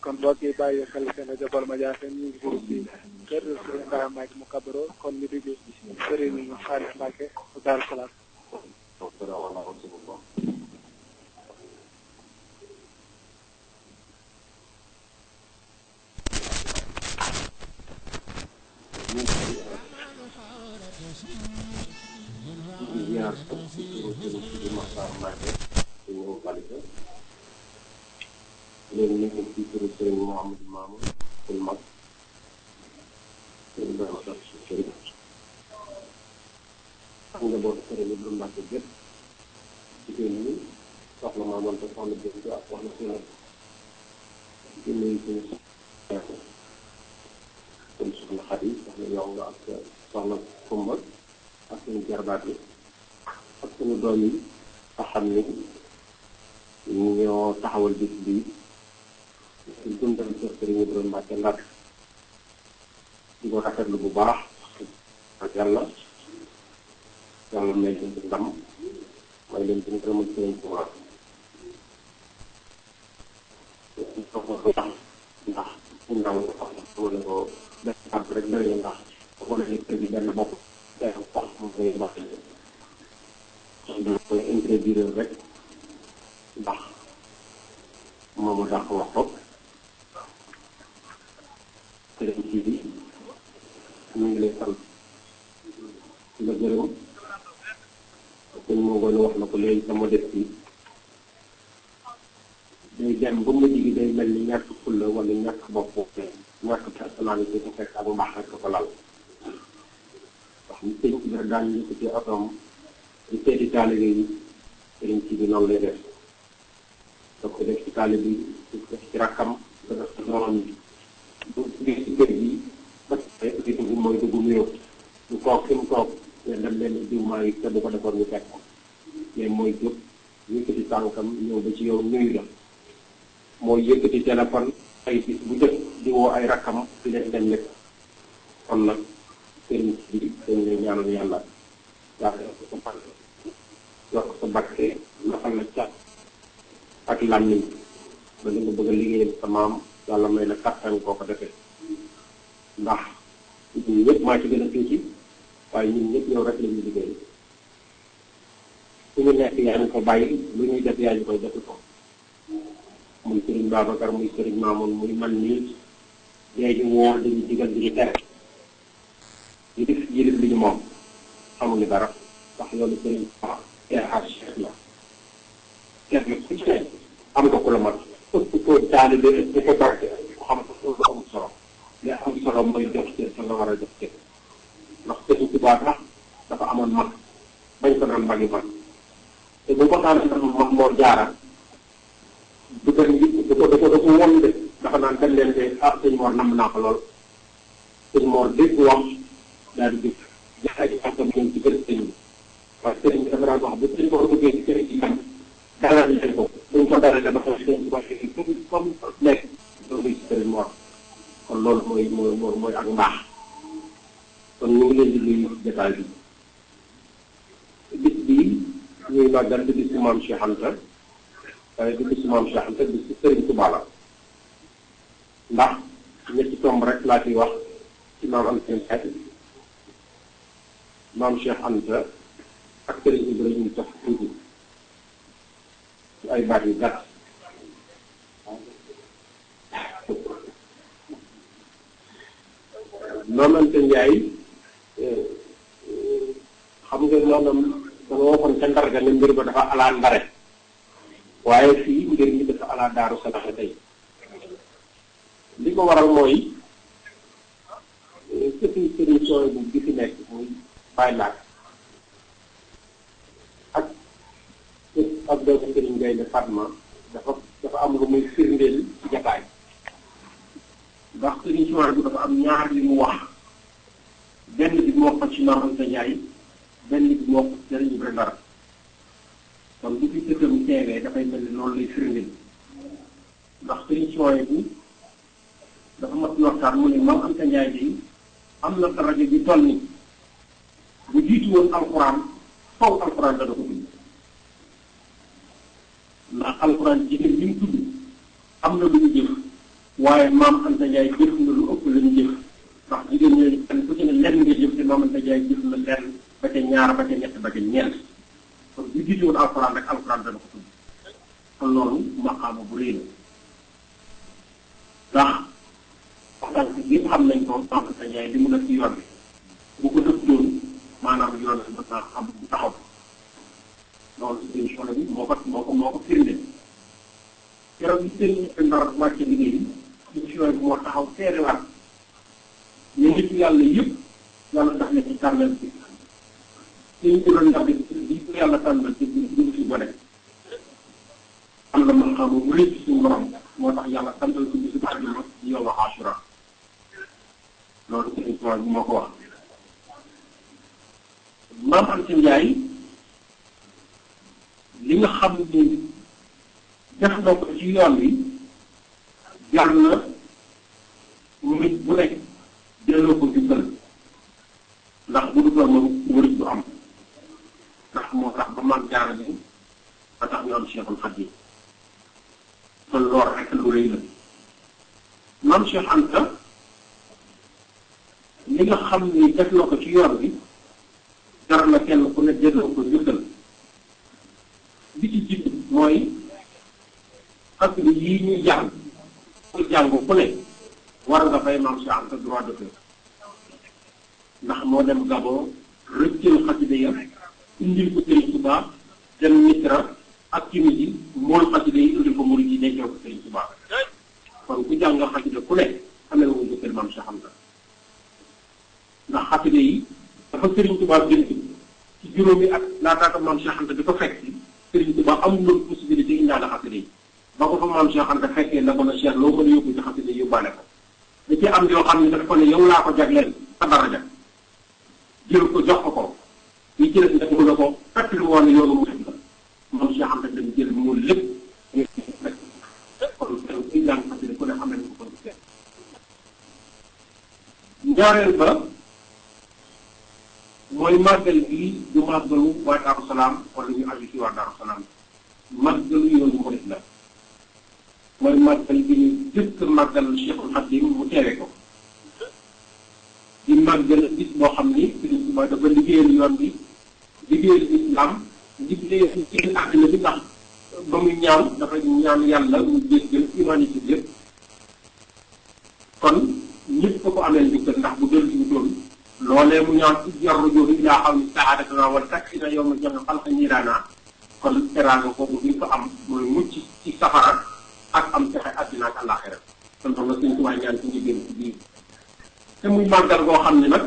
kon mbokk yi bàyyi xel seen rajo Baol Média FM ñu ngi fi kër Serigne Ibrahima Mbacke mu kabaro kon ñu déglu Serigne Khalif Mbacke Daaru Salaam. léegi ñu ngi ci turu Serigne Mouhamadou Mamoun suñu mag suñu doon sax si Serigne xam nga boo Serigne Ibrahima Mbacke gépp jigéen ñi soxna Mamoun te soxna Bintu ak soxna Sina di nuyu suñu soxna Xadi soxna Yong ak soxna Kumba ak suñu jarbaat yi ak suñu doom yi nga xam ni ñoo taxawal bis bii di dundal kër Serigne Ibrahima Mbacke Ndar di ko rafetlu bu baax ak yàlla may leen ci ndam may leen ci ngërëmal Serigne Touba ndax ndaw wala ko def ab rek doy ndax wala ni kër gi benn bopp day wax mu koy wax koy introduire rek ndax moomu dàq wax ko sëriñ ci bi ñu ngi lay sant ci la gërëm sëñ moo ngoon wax na ko léegi sama def bi day dem ba mujj gi day mel ni ñàkk fulla wala ñàkk bopp ñàkk personnalité te fekk ak mbaax rek ko lal wax ni sëñ bi daan yëkkati otoom di seeti taalibe yi sëriñ ci bi noonu lay def da ko def ci taalibe bi def ci rakkam da def ci doomam bi bu duggee ci kër gi ba di dugg mooy dugg nuyoo du toog fi mu toog ne dem leen diw maa ngi te bu ko defoon ñu fekk ko mais mooy jóg yëkkati tànkam ñëw ba ci yow nuyu la mooy yëkkati téléphone ay bis bu jot di woo ay rakkam di leen dem lekk kon nag sëriñ bi dañ lay ñaanal yàlla yàlla yokk sa fan yokk sa bakke lafal la cat ak làmmiñ ba li nga bëgg a liggéeyal sa maam yàlla may la kattan koo ko defee ndax ñun ñëpp maa ci gën a tuuti waaye ñun ñëpp yow rek la ñuy liggéey fu ñu nekk yaa ñu ko bàyyi lu ñuy def yaa ñu koy def ko muy sëriñ Babacar muy sëriñ Mamoun muy man nii léegi woo dañuy digal di ñu tere yilif li ñu moom xamuñu dara ndax loolu sëriñ Cheikh la kenn ku ci ne am nga ku la mat ëpp ko taalibe ëpp ko barke ko xam ko loolu amul solo li am solo mooy jox cër sa nga war a jox cër ndax sëriñ Tuubaa tax dafa amoon mag bañ ko naan magi mag te bu ko taal mag moo jaara du ko won de dafa naan dem leen de sëñ Mor namm naa ko lool sëñ Mor dégg wax daal di jóg jaay ji am ñoom ci kër sëñ bi parce que sëñ bi dafa daan wax bu sëñ Mor duggee ci kër ci kam dalal leen ko buñ ko dalalee ba xam sëñ bi waxee comme nekk loolu ci sëñ Mor kon loolu mooy ak mbaax kon ñu ngi leen di nuyu jotaay bi bis bii ñuy màggal di bis maam Cheikh Anta waaye di bis maam Cheikh Anta bis Sëriñ Tuubaa la ndax ñetti tomb rek laa ciy wax ci maam Anta Ndiaye maam Cheikh Anta ak Sëriñ Ibrahima ñu tax tuuti ci ay baat yu gàtt maam Anta Ndiaye xam nga maanaam dama waxoon ca Ndar ga ne mbir ba dafa alaa Ndare waaye fii mbir mi dafa alaa Daaru Salaam tey li ko waral mooy sëriñ sooy bu bi fi nekk muy bàyyi laaj ak doomu sëriñ Gaynde Fatma dafa am lu muy firndeel ci jataay ndax sëriñ sooy bu dafa am ñaar li mu wax benn bi mu wax ko ci Maam Anta Ndiaye benn bi mu wax ko ci sëriñ Ibra Ndar kon bu fi sëtam teewee dafay mel ni loolu lay firndeel ndax sëriñ sooy bu dafa mat waxtaan mu ne Maam Anta Ndiaye bi am na rajo bi toll ni bu jiitu woon alxuraan faw alxuraan dana ko tudd ndax alxuraan jigéen li mu tudd am na lu ñu jëf waaye Maam Anta Ndiaye jëf na lu ëpp la ñu jëf ndax jigéen ñooñu kenn ku ci ne lenn nga jëf te Maam Anta Ndiaye jëf na lenn ba ca ñaar ba ca ñett ba ca ñeent kon bu jiitu woon alxuraan rek alxuraan dana ko tudd kon loolu maqaama bu rëy la ndax waxtaan bi yëpp xam nañ ko Maam Anta Ndiaye li mu def ci yoon bi bu ko def doon maanaam yoon bi mën naa xam bu taxaw loolu émission bi moo ko firnde keroog bi seen Ndar wàcce liggéey émission bi moo taxaw seedewaat ne nit yàlla yëpp yàlla daf leen ci tànnal bi seen juróom ndax bi ko yàlla tànnal ci dugg si gone am na man xam mu rëcc suñu borom moo tax yàlla tànnal ko bisu àjjuma di yow Ashura loolu émission bi moo ko wax Maam Anta Ndiaye li nga xam ni def na ko ci yoon wi jar na nit bu nekk delloo ko jubbal ndax bu dul moom wërit du am ndax moo tax ba man jaara bi ba tax ñu am Cheikhul Khadim kon loolu rek lu rëy la Maam Cheikh Anta li nga xam ni def na ko ci yoon wi jar na kenn ku ne delloo ko jubbal bi ci jiitu mooy xas bi yii ñuy jàng ku jàng ku ne war nga fay Maam Cheikh Anta droit d'auteur ndax moo dem Gabon rëccël xasida ya indil ko Sëriñ Tuubaa dem Misra ak Tunisie mool xasida yi indil ko murid yi nekkee ko Sëriñ Tuubaa kon ku jàng xasida ku ne amee nga njukkal maam Cheikh Anta ndax xasida yi dafa Sëriñ Tuubaa bind ci juróomi at laataaka maam Cheikh Anta di ko fekk Sëriñ Tuubaa amul loolu possibilité indaale xasida yi ba ko fa maam Cheikh Anta fekkee la ko na Cheikh loo mën a yóbbu ci xasida yi yóbbaale ko da ci am yoo xam ne dafa ko ne yow laa ko jagleel sa daraja jël ko jox ko li ci des nag mu ne ko fàttali woon ne yoonu mu def la maam Cheikh Anta dañ jël mu lépp ñu fekk kon kuy jàng xasida ku ne xam nañ ko kon ñaareel ba mooy màggal gi du màggalu waa Daaru Salaam wala ñu aju ci waa Daaru Salaam màggalu yoonu murit la mooy màggal gi ñu jëkk màggal Cheikhul Khadim mu teewe ko di màggal bis boo xam ni Sëriñ Tuubaa dafa liggéeyal yoon bi liggéeyal islam liggéeyal ci àddina bi ndax ba muy ñaan dafa ñaan yàlla mu jéggal humanité bi yëpp kon ñëpp ko amee njukkal ndax bu dellu si wutoon loolee mu ñaan ci jarru jooju ilaa xaw ni saadatana wala taksina yow ma jàng xalqa ñiiraana kon teraanga kooku bi ko am mooy mucc ci safara ak am texe àddina ak àllaaxira kon xam nga Sëriñ Tuubaa ñaan ci njëgéen ci biir te muy màggal goo xam ne nag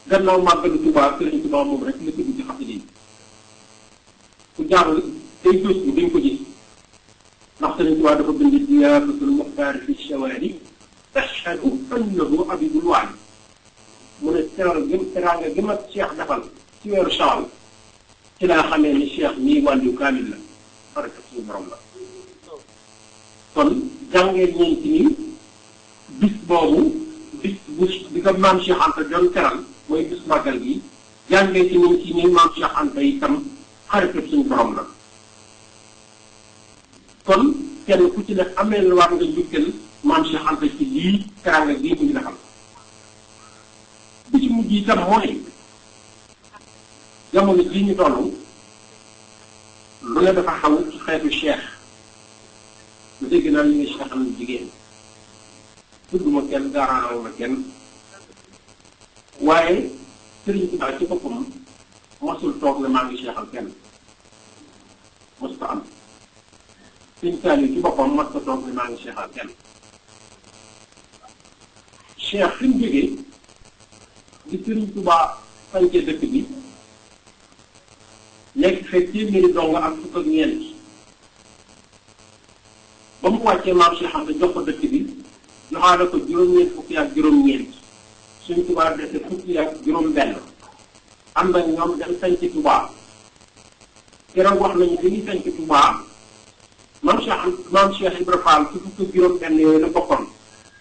gannaaw màggalu Tuubaa Sëriñ Tuubaa moom rek la tudd ci xasida yi ku jàng day gëstu dañ ko gis ndax Sëriñ Tuubaa dafa bind diyaafatul muxtaar fi shawaari tashhadu annahu abidul waali mu ne teraanga gi ma Cheikh defal ci weeru Shawwal ci laa xamee ni Cheikh nii wàllu kaamil la barke suñu borom la kon jàngee ñeenti ni bis boobu bis bu di ko maam Cheikh Anta doon teral mooy bis màggal gi jàngee ci niñ ci ni maam Cheikh Anta itam xaritu suñu borom la kon kenn ku ci ne amee la war nga njukkal maam Cheikh Anta ci lii teraanga bii mu ñu defal bi ci mujj itam mooy jamono jii ñu toll lu ne dafa xaw ci xeetu cheikh lu dégg naa ñu ne cheikh am jigéen tudduma kenn gaaraanaw ma kenn waaye Sëriñ Tuubaa ci boppam mosul toog ne maa ngi cheikhal kenn mos ko am Sëriñ Saaliw ci boppam mos ko toog ne maa ngi cheikhal kenn cheikh fi mu jógee di Sëriñ Tuubaa sañcee dëkk bi nekk fekk téeméeri dong ak fukk ak ñeent ba mu wàccee maam Cheikh Anta jox ko dëkk bi joxaale ko juróom-ñeent fukki ak juróom-ñeent Sëriñ Tuubaa dese fukki ak juróom-benn am na ñoom dem sañc Tuubaa keroog wax nañu li ñuy sañc Tuubaa maam Cheikh Ibra Fall ci fukk ak juróom-benn yooyu la bokkoon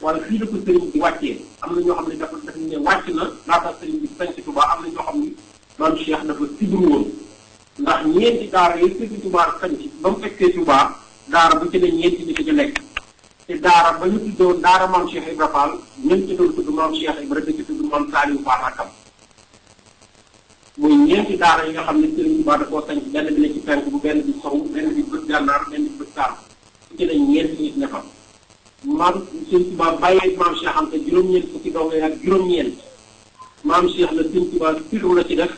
wala fii la ko sëriñ bi wàccee am na ñoo xam ne dafa ne wàcc na laata sëriñ bi sañc Tuubaa am na ñoo xam ni maam Cheikh dafa sibru woon ndax ñeenti daara yooyu Sëriñ Tuubaa sañc ba mu fekkee Tuubaa daara bu ci ne ñeenti nit ci nekk te daara ba ñu tuddoon daara maam Cheikh Ibra Fall ñun ci doon tudd maam Cheikh Ibra da ci tudd maam Saliou Fall akam muy ñeenti daara yi nga xam ne Sëriñ Tuubaa da koo sañc benn bi ne ci penk bu benn bi sow benn bi bët gànnaar benn bi bët saam bu ci ne ñeenti nit ne fa maam Sëriñ Tuubaa bàyyee maam Cheikh Anta juróom-ñeent fukki dongo ak juróom-ñeent maam Cheikh la Sëriñ Tuubaa firu la ci def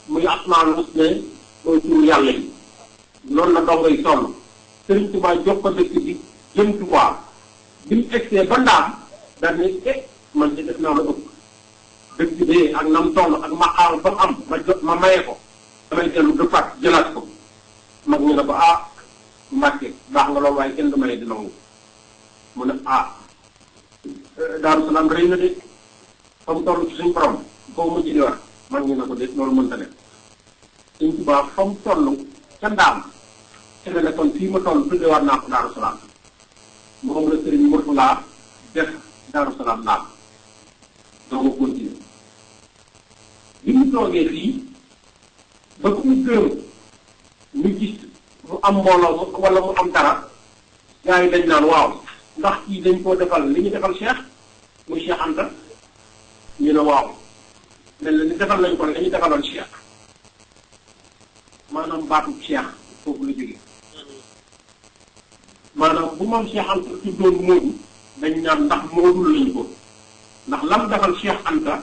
muy asmaanul husna mooy tur yàlla yi loolu la dongo yi toll Sëriñ Tuubaa jox ko dëkk bi jëm Tuubaa bi mu egsee ba ndaam daal ne man de def naa la ëpp dëkk bi ak nam toll ak maqaam ba am ma maye ko damay dellu dëppaat jëlaat ko mag ñu ne ko Mbàkke baax nga loolu waaye kenn du maye di nangu mu ne Daaru Salaam rëy na de fa mu toll ci suñ borom foo mujj di war mag ñu ne ko de loolu mënta ne Sëriñ Tuubaa fa mu toll ca ndaam te ne kon fii ma toll tudde war naa ko Daaru Salaam moom la Sëriñ Murtala def Daaru Salaam ndaam doo ko continuer bi mu toogee fii ba ku mu gërëm ñu gis mu am mbooloo wala mu am dara gars yi dañ naan waaw ndax kii dañ koo defal li ñu defal Cheikh muy Cheikh Anta ñu ne waaw mel na ni defal nañ ko li ñu defaloon Cheikh maanaam baatu Cheikh foofu la jógee maanaam bu moom Cheikh Anta tuddoon Moodu dañ naan ndax Moodu lañu ko ndax lam defal Cheikh Anta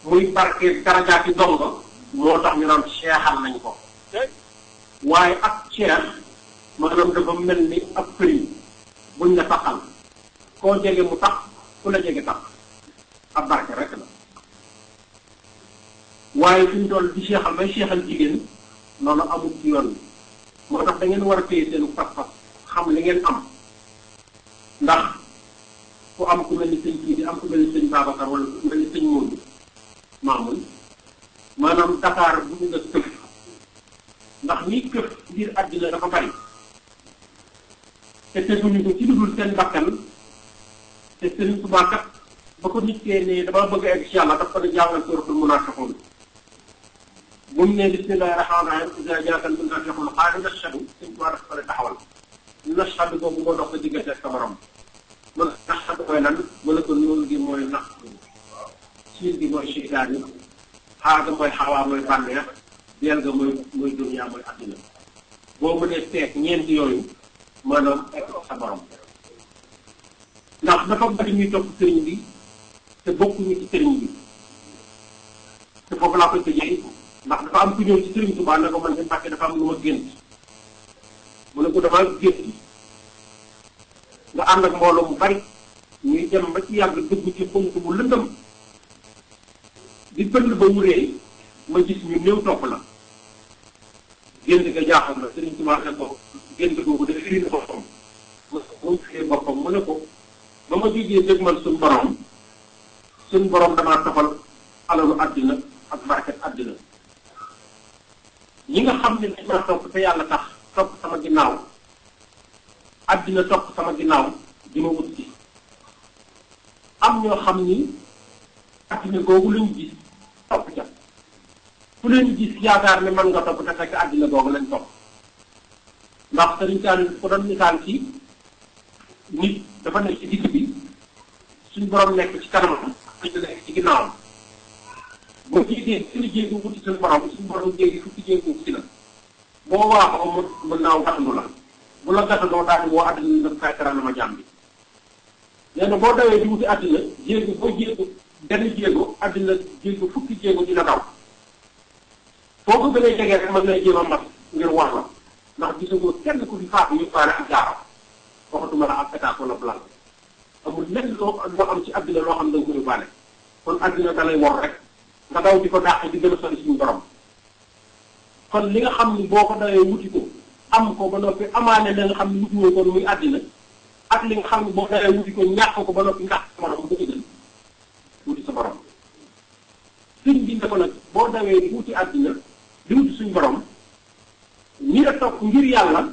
muy barke darajaati dongo moo tax ñu naan Cheikhal nañ ko waaye ak Cheikh maanaam dafa mel ni ab këriñ buñ la taxal koo jege mu tax ku la jege tax ab barke rek la waaye fi ñu toll di seexal bay seexal jigéen loolu amul ci yoon bi moo tax da ngeen war a téye seenu pas-pas xam li ngeen am ndax ku am ku mel ni sëñ kii di am ku mel ni sëñ Babacar wala ku mel ni sëñ Mourou Mamoun maanaam Dakar bu ñu nga këf ndax ñi këf biir àddina dafa bari te teguñu ko ci lu dul seen bakkan te Sëriñ Tuubaa kat ba ko nit kee ne dama bëgg a egg ci yàlla daf ko ne jàngal suuratul munaafiquun bu mu ne bismillaahi rahmaani rahiim izaa jaa'akal munaafiquuna qaaluu nashhadu Sëriñ Tuubaa daf ko ne taxawal nashhadu boobu moo dox sa diggante ak sa borom mën nashhadu mooy lan mu ne ko noonu gi mooy nax siin gi mooy seytaan yi xaa ga mooy xawaa mooy bànneex deel ga mooy duniyaa mooy àddina boo mënee seet ñeenti yooyu maanaam egg sa borom ndax dafa bari ñuy topp sëriñ bi te bokkuñu ci sëriñ bi te foofu laa koy tëjee ndax dafa am ku ñëw ci sëriñ Tuubaa ne ko man de Mbàkke dafa am lu ma gént mu ne ko damaa gént nga ànd ak mbooloo mu bari ñuy dem ba ci yàgg dugg ci xuntu bu lëndëm di bënn ba wuree ma gis ñu néew topp la gént ga jaaxal na sëriñ Tuubaa ne ko gént googu dafa firi na boppam mu firee boppam mu ne ko ba ma jógee dégmal suñ borom damaa tofal alalu àddina ak barket àddina ñi nga xam ne dañ maa topp te yàlla tax topp sama ginnaaw àddina topp sama ginnaaw di ma wut ci am ñoo xam ni àddina googu lañ gis topp ca fu leen gis yaakaar ne mën nga topp te fekk àddina googu lañ topp ndax sëriñ Saliou ko doon misaal ci nit dafa nekk ci digg bi suñ borom nekk ci kanamam ak nekk ci ginnaawam boo jiitee suñu jéego wuti suñu borom jéegi fukki jéego wuti la boo waaxoo mu naaw gàttandu la bu la gàttandoo daal di woo àddina daf kay na ma jàmm bi nee na boo dawee di wuti àddina jéego boo jéego benn jéego àddina jéego fukki jéego dina daw foo ko gën a jege rek mën na jéem a mat ngir war la ndax gisagoo kenn ku fi faatu ñu faale ak jaaram waxatuma la ak état wala blanc amul lenn loo am ci àddina loo xam ne da nga ko yóbbaale kon àddina da lay wor rek nga daw di ko dàq di gën a sori suñu borom kon li nga xam ni boo ko dawee wuti ko am ko ba noppi amaane la nga xam ne wuti ko muy àddina ak li nga xam ne boo dawee wuti ko ñàkk ko ba noppi ñàkk sa borom bëgg gën wuti sa borom sëñ bi ne ko nag boo dawee di wuti àddina di wuti suñu borom ñi la topp ngir yàlla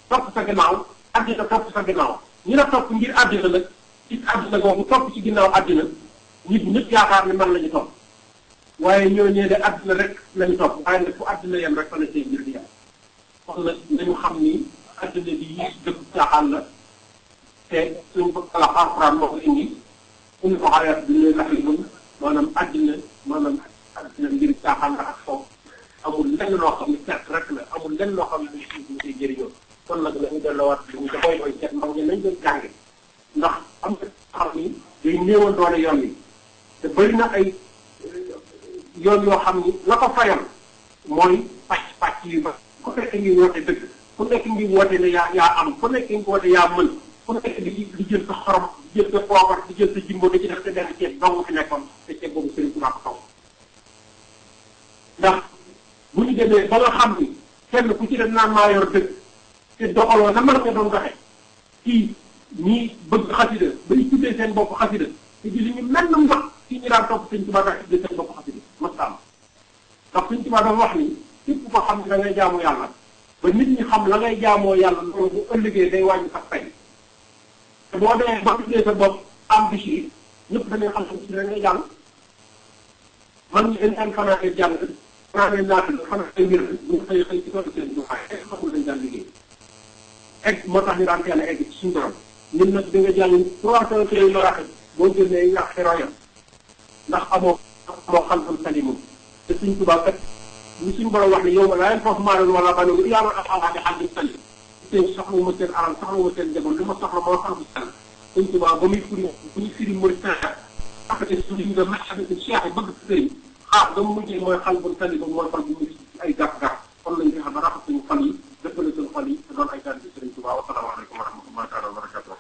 topp sa gannaaw àddina topp sa gannaaw ñi la topp ngir àddina nag ci àddina googu topp ci ginnaaw àddina nit ñëpp yaakaar ne man la ñu topp waaye ñooñee de àddina rek lañu topp waaye nag fu àddina yem rek fa la seen mbir di yem kon nag nañu xam ni àddina bi yi dëkk caaxaan la te suñu ko ala alxuraan moo ko indi suñu ko xayaat bi ñuy lax li mun maanaam àddina mbir caaxaan la ak foofu amul lenn loo xam ne perte rek la amul lenn loo xam ne ñu koy jëriñoo kon nag nañu delloowaat ñu ca boy boy seet mag ñi nañ doon jànge ndax am na xam ni day néewal doole yoon yi te bëri na ay yoon yoo xam ni la ko fayal mooy pàcc yu ba ku nekk ngi woote dëgg ku nekk ngi woote ne yaa am ku nekk ngi woote yaa mën ku nekk di jël sa xorom di jël sa poobar di jël sa jimbo da ci def te benn ceeb dong fi nekkoon te ceeb boobu Sëriñ Tuubaa ko taw ndax bu ñu demee ba nga xam ni kenn ku ci dem naan maa yor dëgg te doxaloo na mën nga doon doxe kii ñii bëgg xasida bay tuddee seen bopp xasida te ji li ñu mel na wax kii ñu daan topp Sëriñ Tuubaa tax tuddee seen bopp xasida mastaam ndax Sëriñ Tuubaa dafa wax ni képp ko xam ne da ngay jaamu yàlla ba nit ñi xam la ngay jaamoo yàlla loolu bu ëllëgee day wàññi sax tey te boo demee ba tuddee sa bopp am bisi ñëpp dañuy xam ne ci da ngay jàng man ñu dañ daan fanaanee jàng fanaanee naata la fanaanee mbir ñu xëy xëy ci toolu seen du xaay xamul dañ daan liggéey egg moo tax ñu daan teel a egg ci suñu borom ñun nag di nga jàng 300 kilomètres maraxi boo génnee yàq xeroya ndax amoo xam-xam salimu te Sëriñ Tuubaa kat li suñu borom wax ne yow ma laa leen foofu maaloon wala ba ne yaa ma axawaati xam di sali seen soxlawuma seen alal soxlawuma seen njaboot li ma soxla moo xam di sal Sëriñ Tuubaa ba muy firi bu ñu firi mooy sànq après suñu nga marxabati cheikh yi bëgg sëriñ xaar ba mu mujjee mooy xal bu salimu mooy xal bu mujj ay gàpp-gàpp kon lañ fexe ba raxas suñu xol yi dëppale suñu xol yi te doon ay taalibe Sëriñ Tuubaa wa salaamu aleykum wa rahmatullahi taala wa barakatuh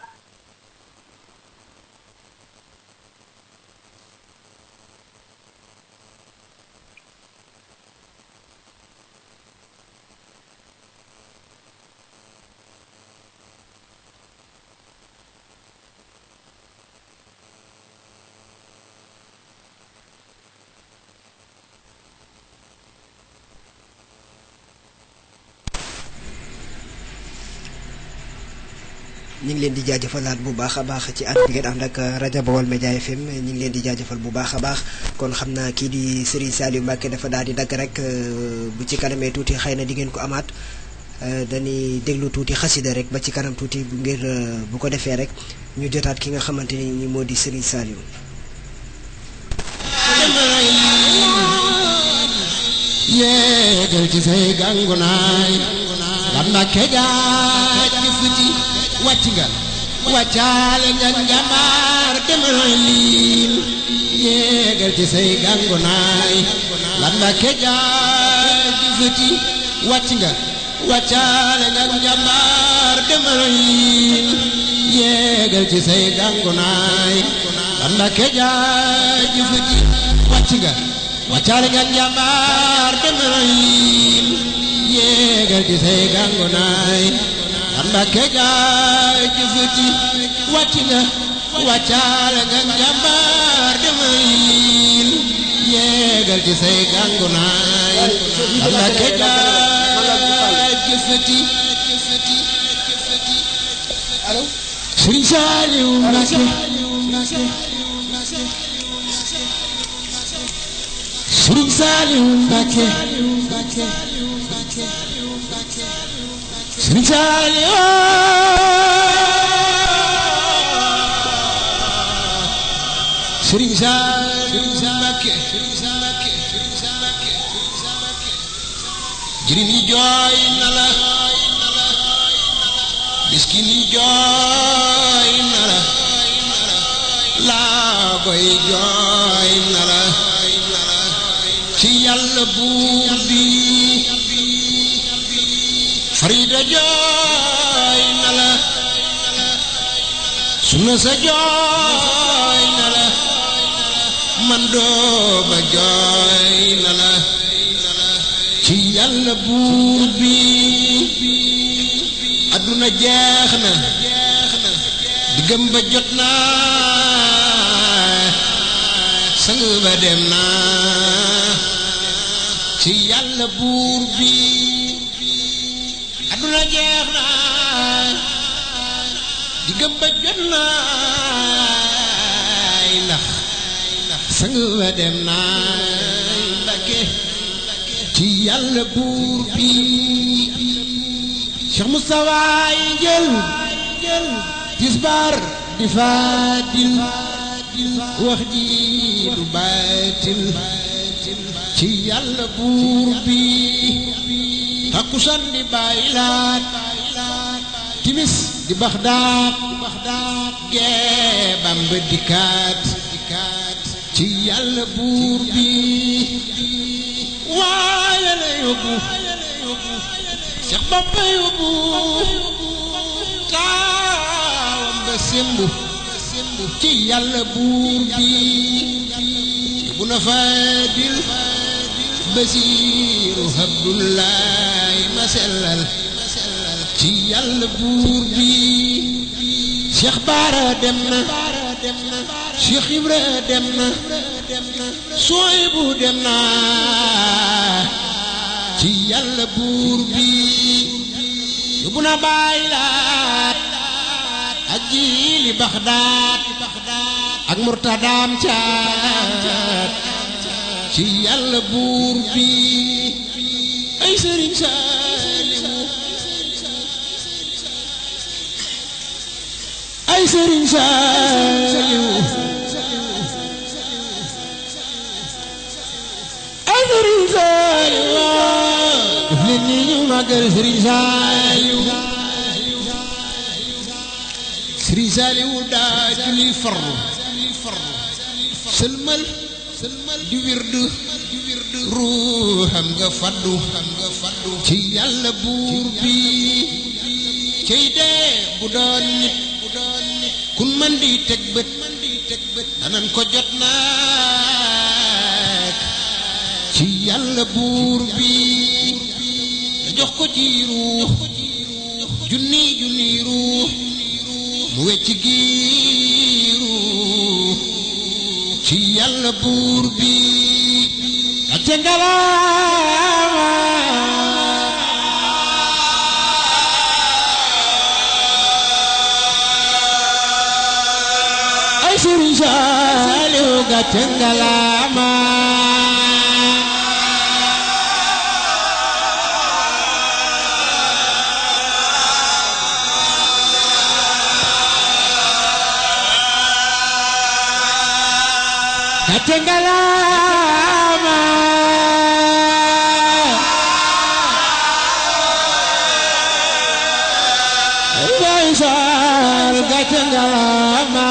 ñu ngi leen di jaajëfalaat bu baax a baax ci ànd bi ngeen ànd ak rajo Baol Média FM ñu ngi leen di jaajëfal bu baax a baax kon xam naa kii di Serigne Saliou Mbacké dafa daal di dagg rek bu ci kanamee tuuti xëy na di ngeen ko amaat dañuy déglu tuuti xasida rek ba ci kanam tuuti ngir bu ko defee rek ñu jotaat ki nga xamante ni moo di Serigne Saliou. yéegal ci say gàngunaay la Mbacké jaaj di futi wàcc nga wàccaale nga njambaar demal liin yéegal ci say gàngunaay la Mbacké jaaj di futi wàcc nga wàccaale nga njambaar demal liin yéegal ci say gàngunaay la Mbacké jaaj di futi wàcc nga wàccaale nga njambaar demal liin yéegal ci say gàngunaay la Mbacké jaaj di futi wàcc nga wàccaale nga njambaar demal liin yéegal ci say gàngunaay la Mbacké jaaj di futi Serigne Saliou Mbacké Serigne Saliou Mbacké Serigne Saliou Serigne Saliou Mbacké jirim yi jooy na la miskin yi jooy na la laago yi jooy na la ci Yàlla buur bi Farida jooy na la Sunna sa jooy na la man dooba jooy na la ci Yàlla buur bi adduna jeex na diggam ba jot na sang ba dem na ci Yàlla buur bi adduna jeex na diggam ba jot na ndax sang ba dem na Mbacké ci Yàlla buur bi Cheikh Moustapha yi jël tisbaar di faatil wax ji du baatil ci Yàlla buur bi takkusaan di baylaat timis di Baxdaad gee Bamba dikkaat ci Yàlla buur bi waaye la yóbbu Seex Bamba yóbbu taawam ba sembu ci Yàlla buur bi bu na Faadil Basiiru Abdullahi ma sellal ci Yàlla buur bi Cheikh Bara dem na Cheikh Ibra dem na Suwaybu dem na ci Yàlla buur bi yóbbu na baylaat ak jiili Baxdaad ak murtadaam caat ci Yàlla buur bi ay Serigne Saliou ay Serigne Saliou ay Serigne Saliou def leen ni ñu màggal Serigne Saliou Serigne Saliou daa julli fardu sëlmal di wirdu ruuxam nga faddu ci Yàlla buur bi cey dee bu doon nit kun man di teg bët danan ko jot naak ci Yàlla buur bi te jox ko ci ruux junni ruux mu wecc giiru ci Yàlla buur bi ate ngalaama Sëriñ Saaliw gàcce ngalaama gàcce ngalaama Baay Saal gàcce ngalaama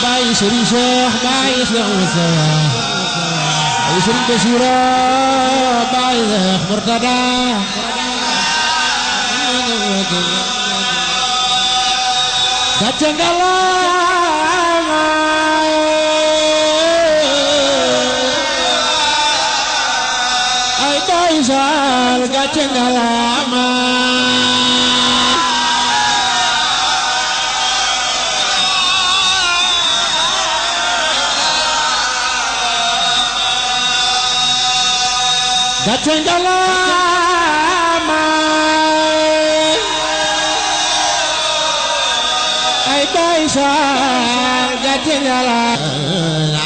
Baay Sëriñ Cheikh Baay Cheikh Moussa Baay Sëriñ Basiru Baay Cheikh Murtada gàcce ngalaama ay Baay Saal gàcce ngalaama gàcce ngalaama ay Baay Saal gàcce ngalaama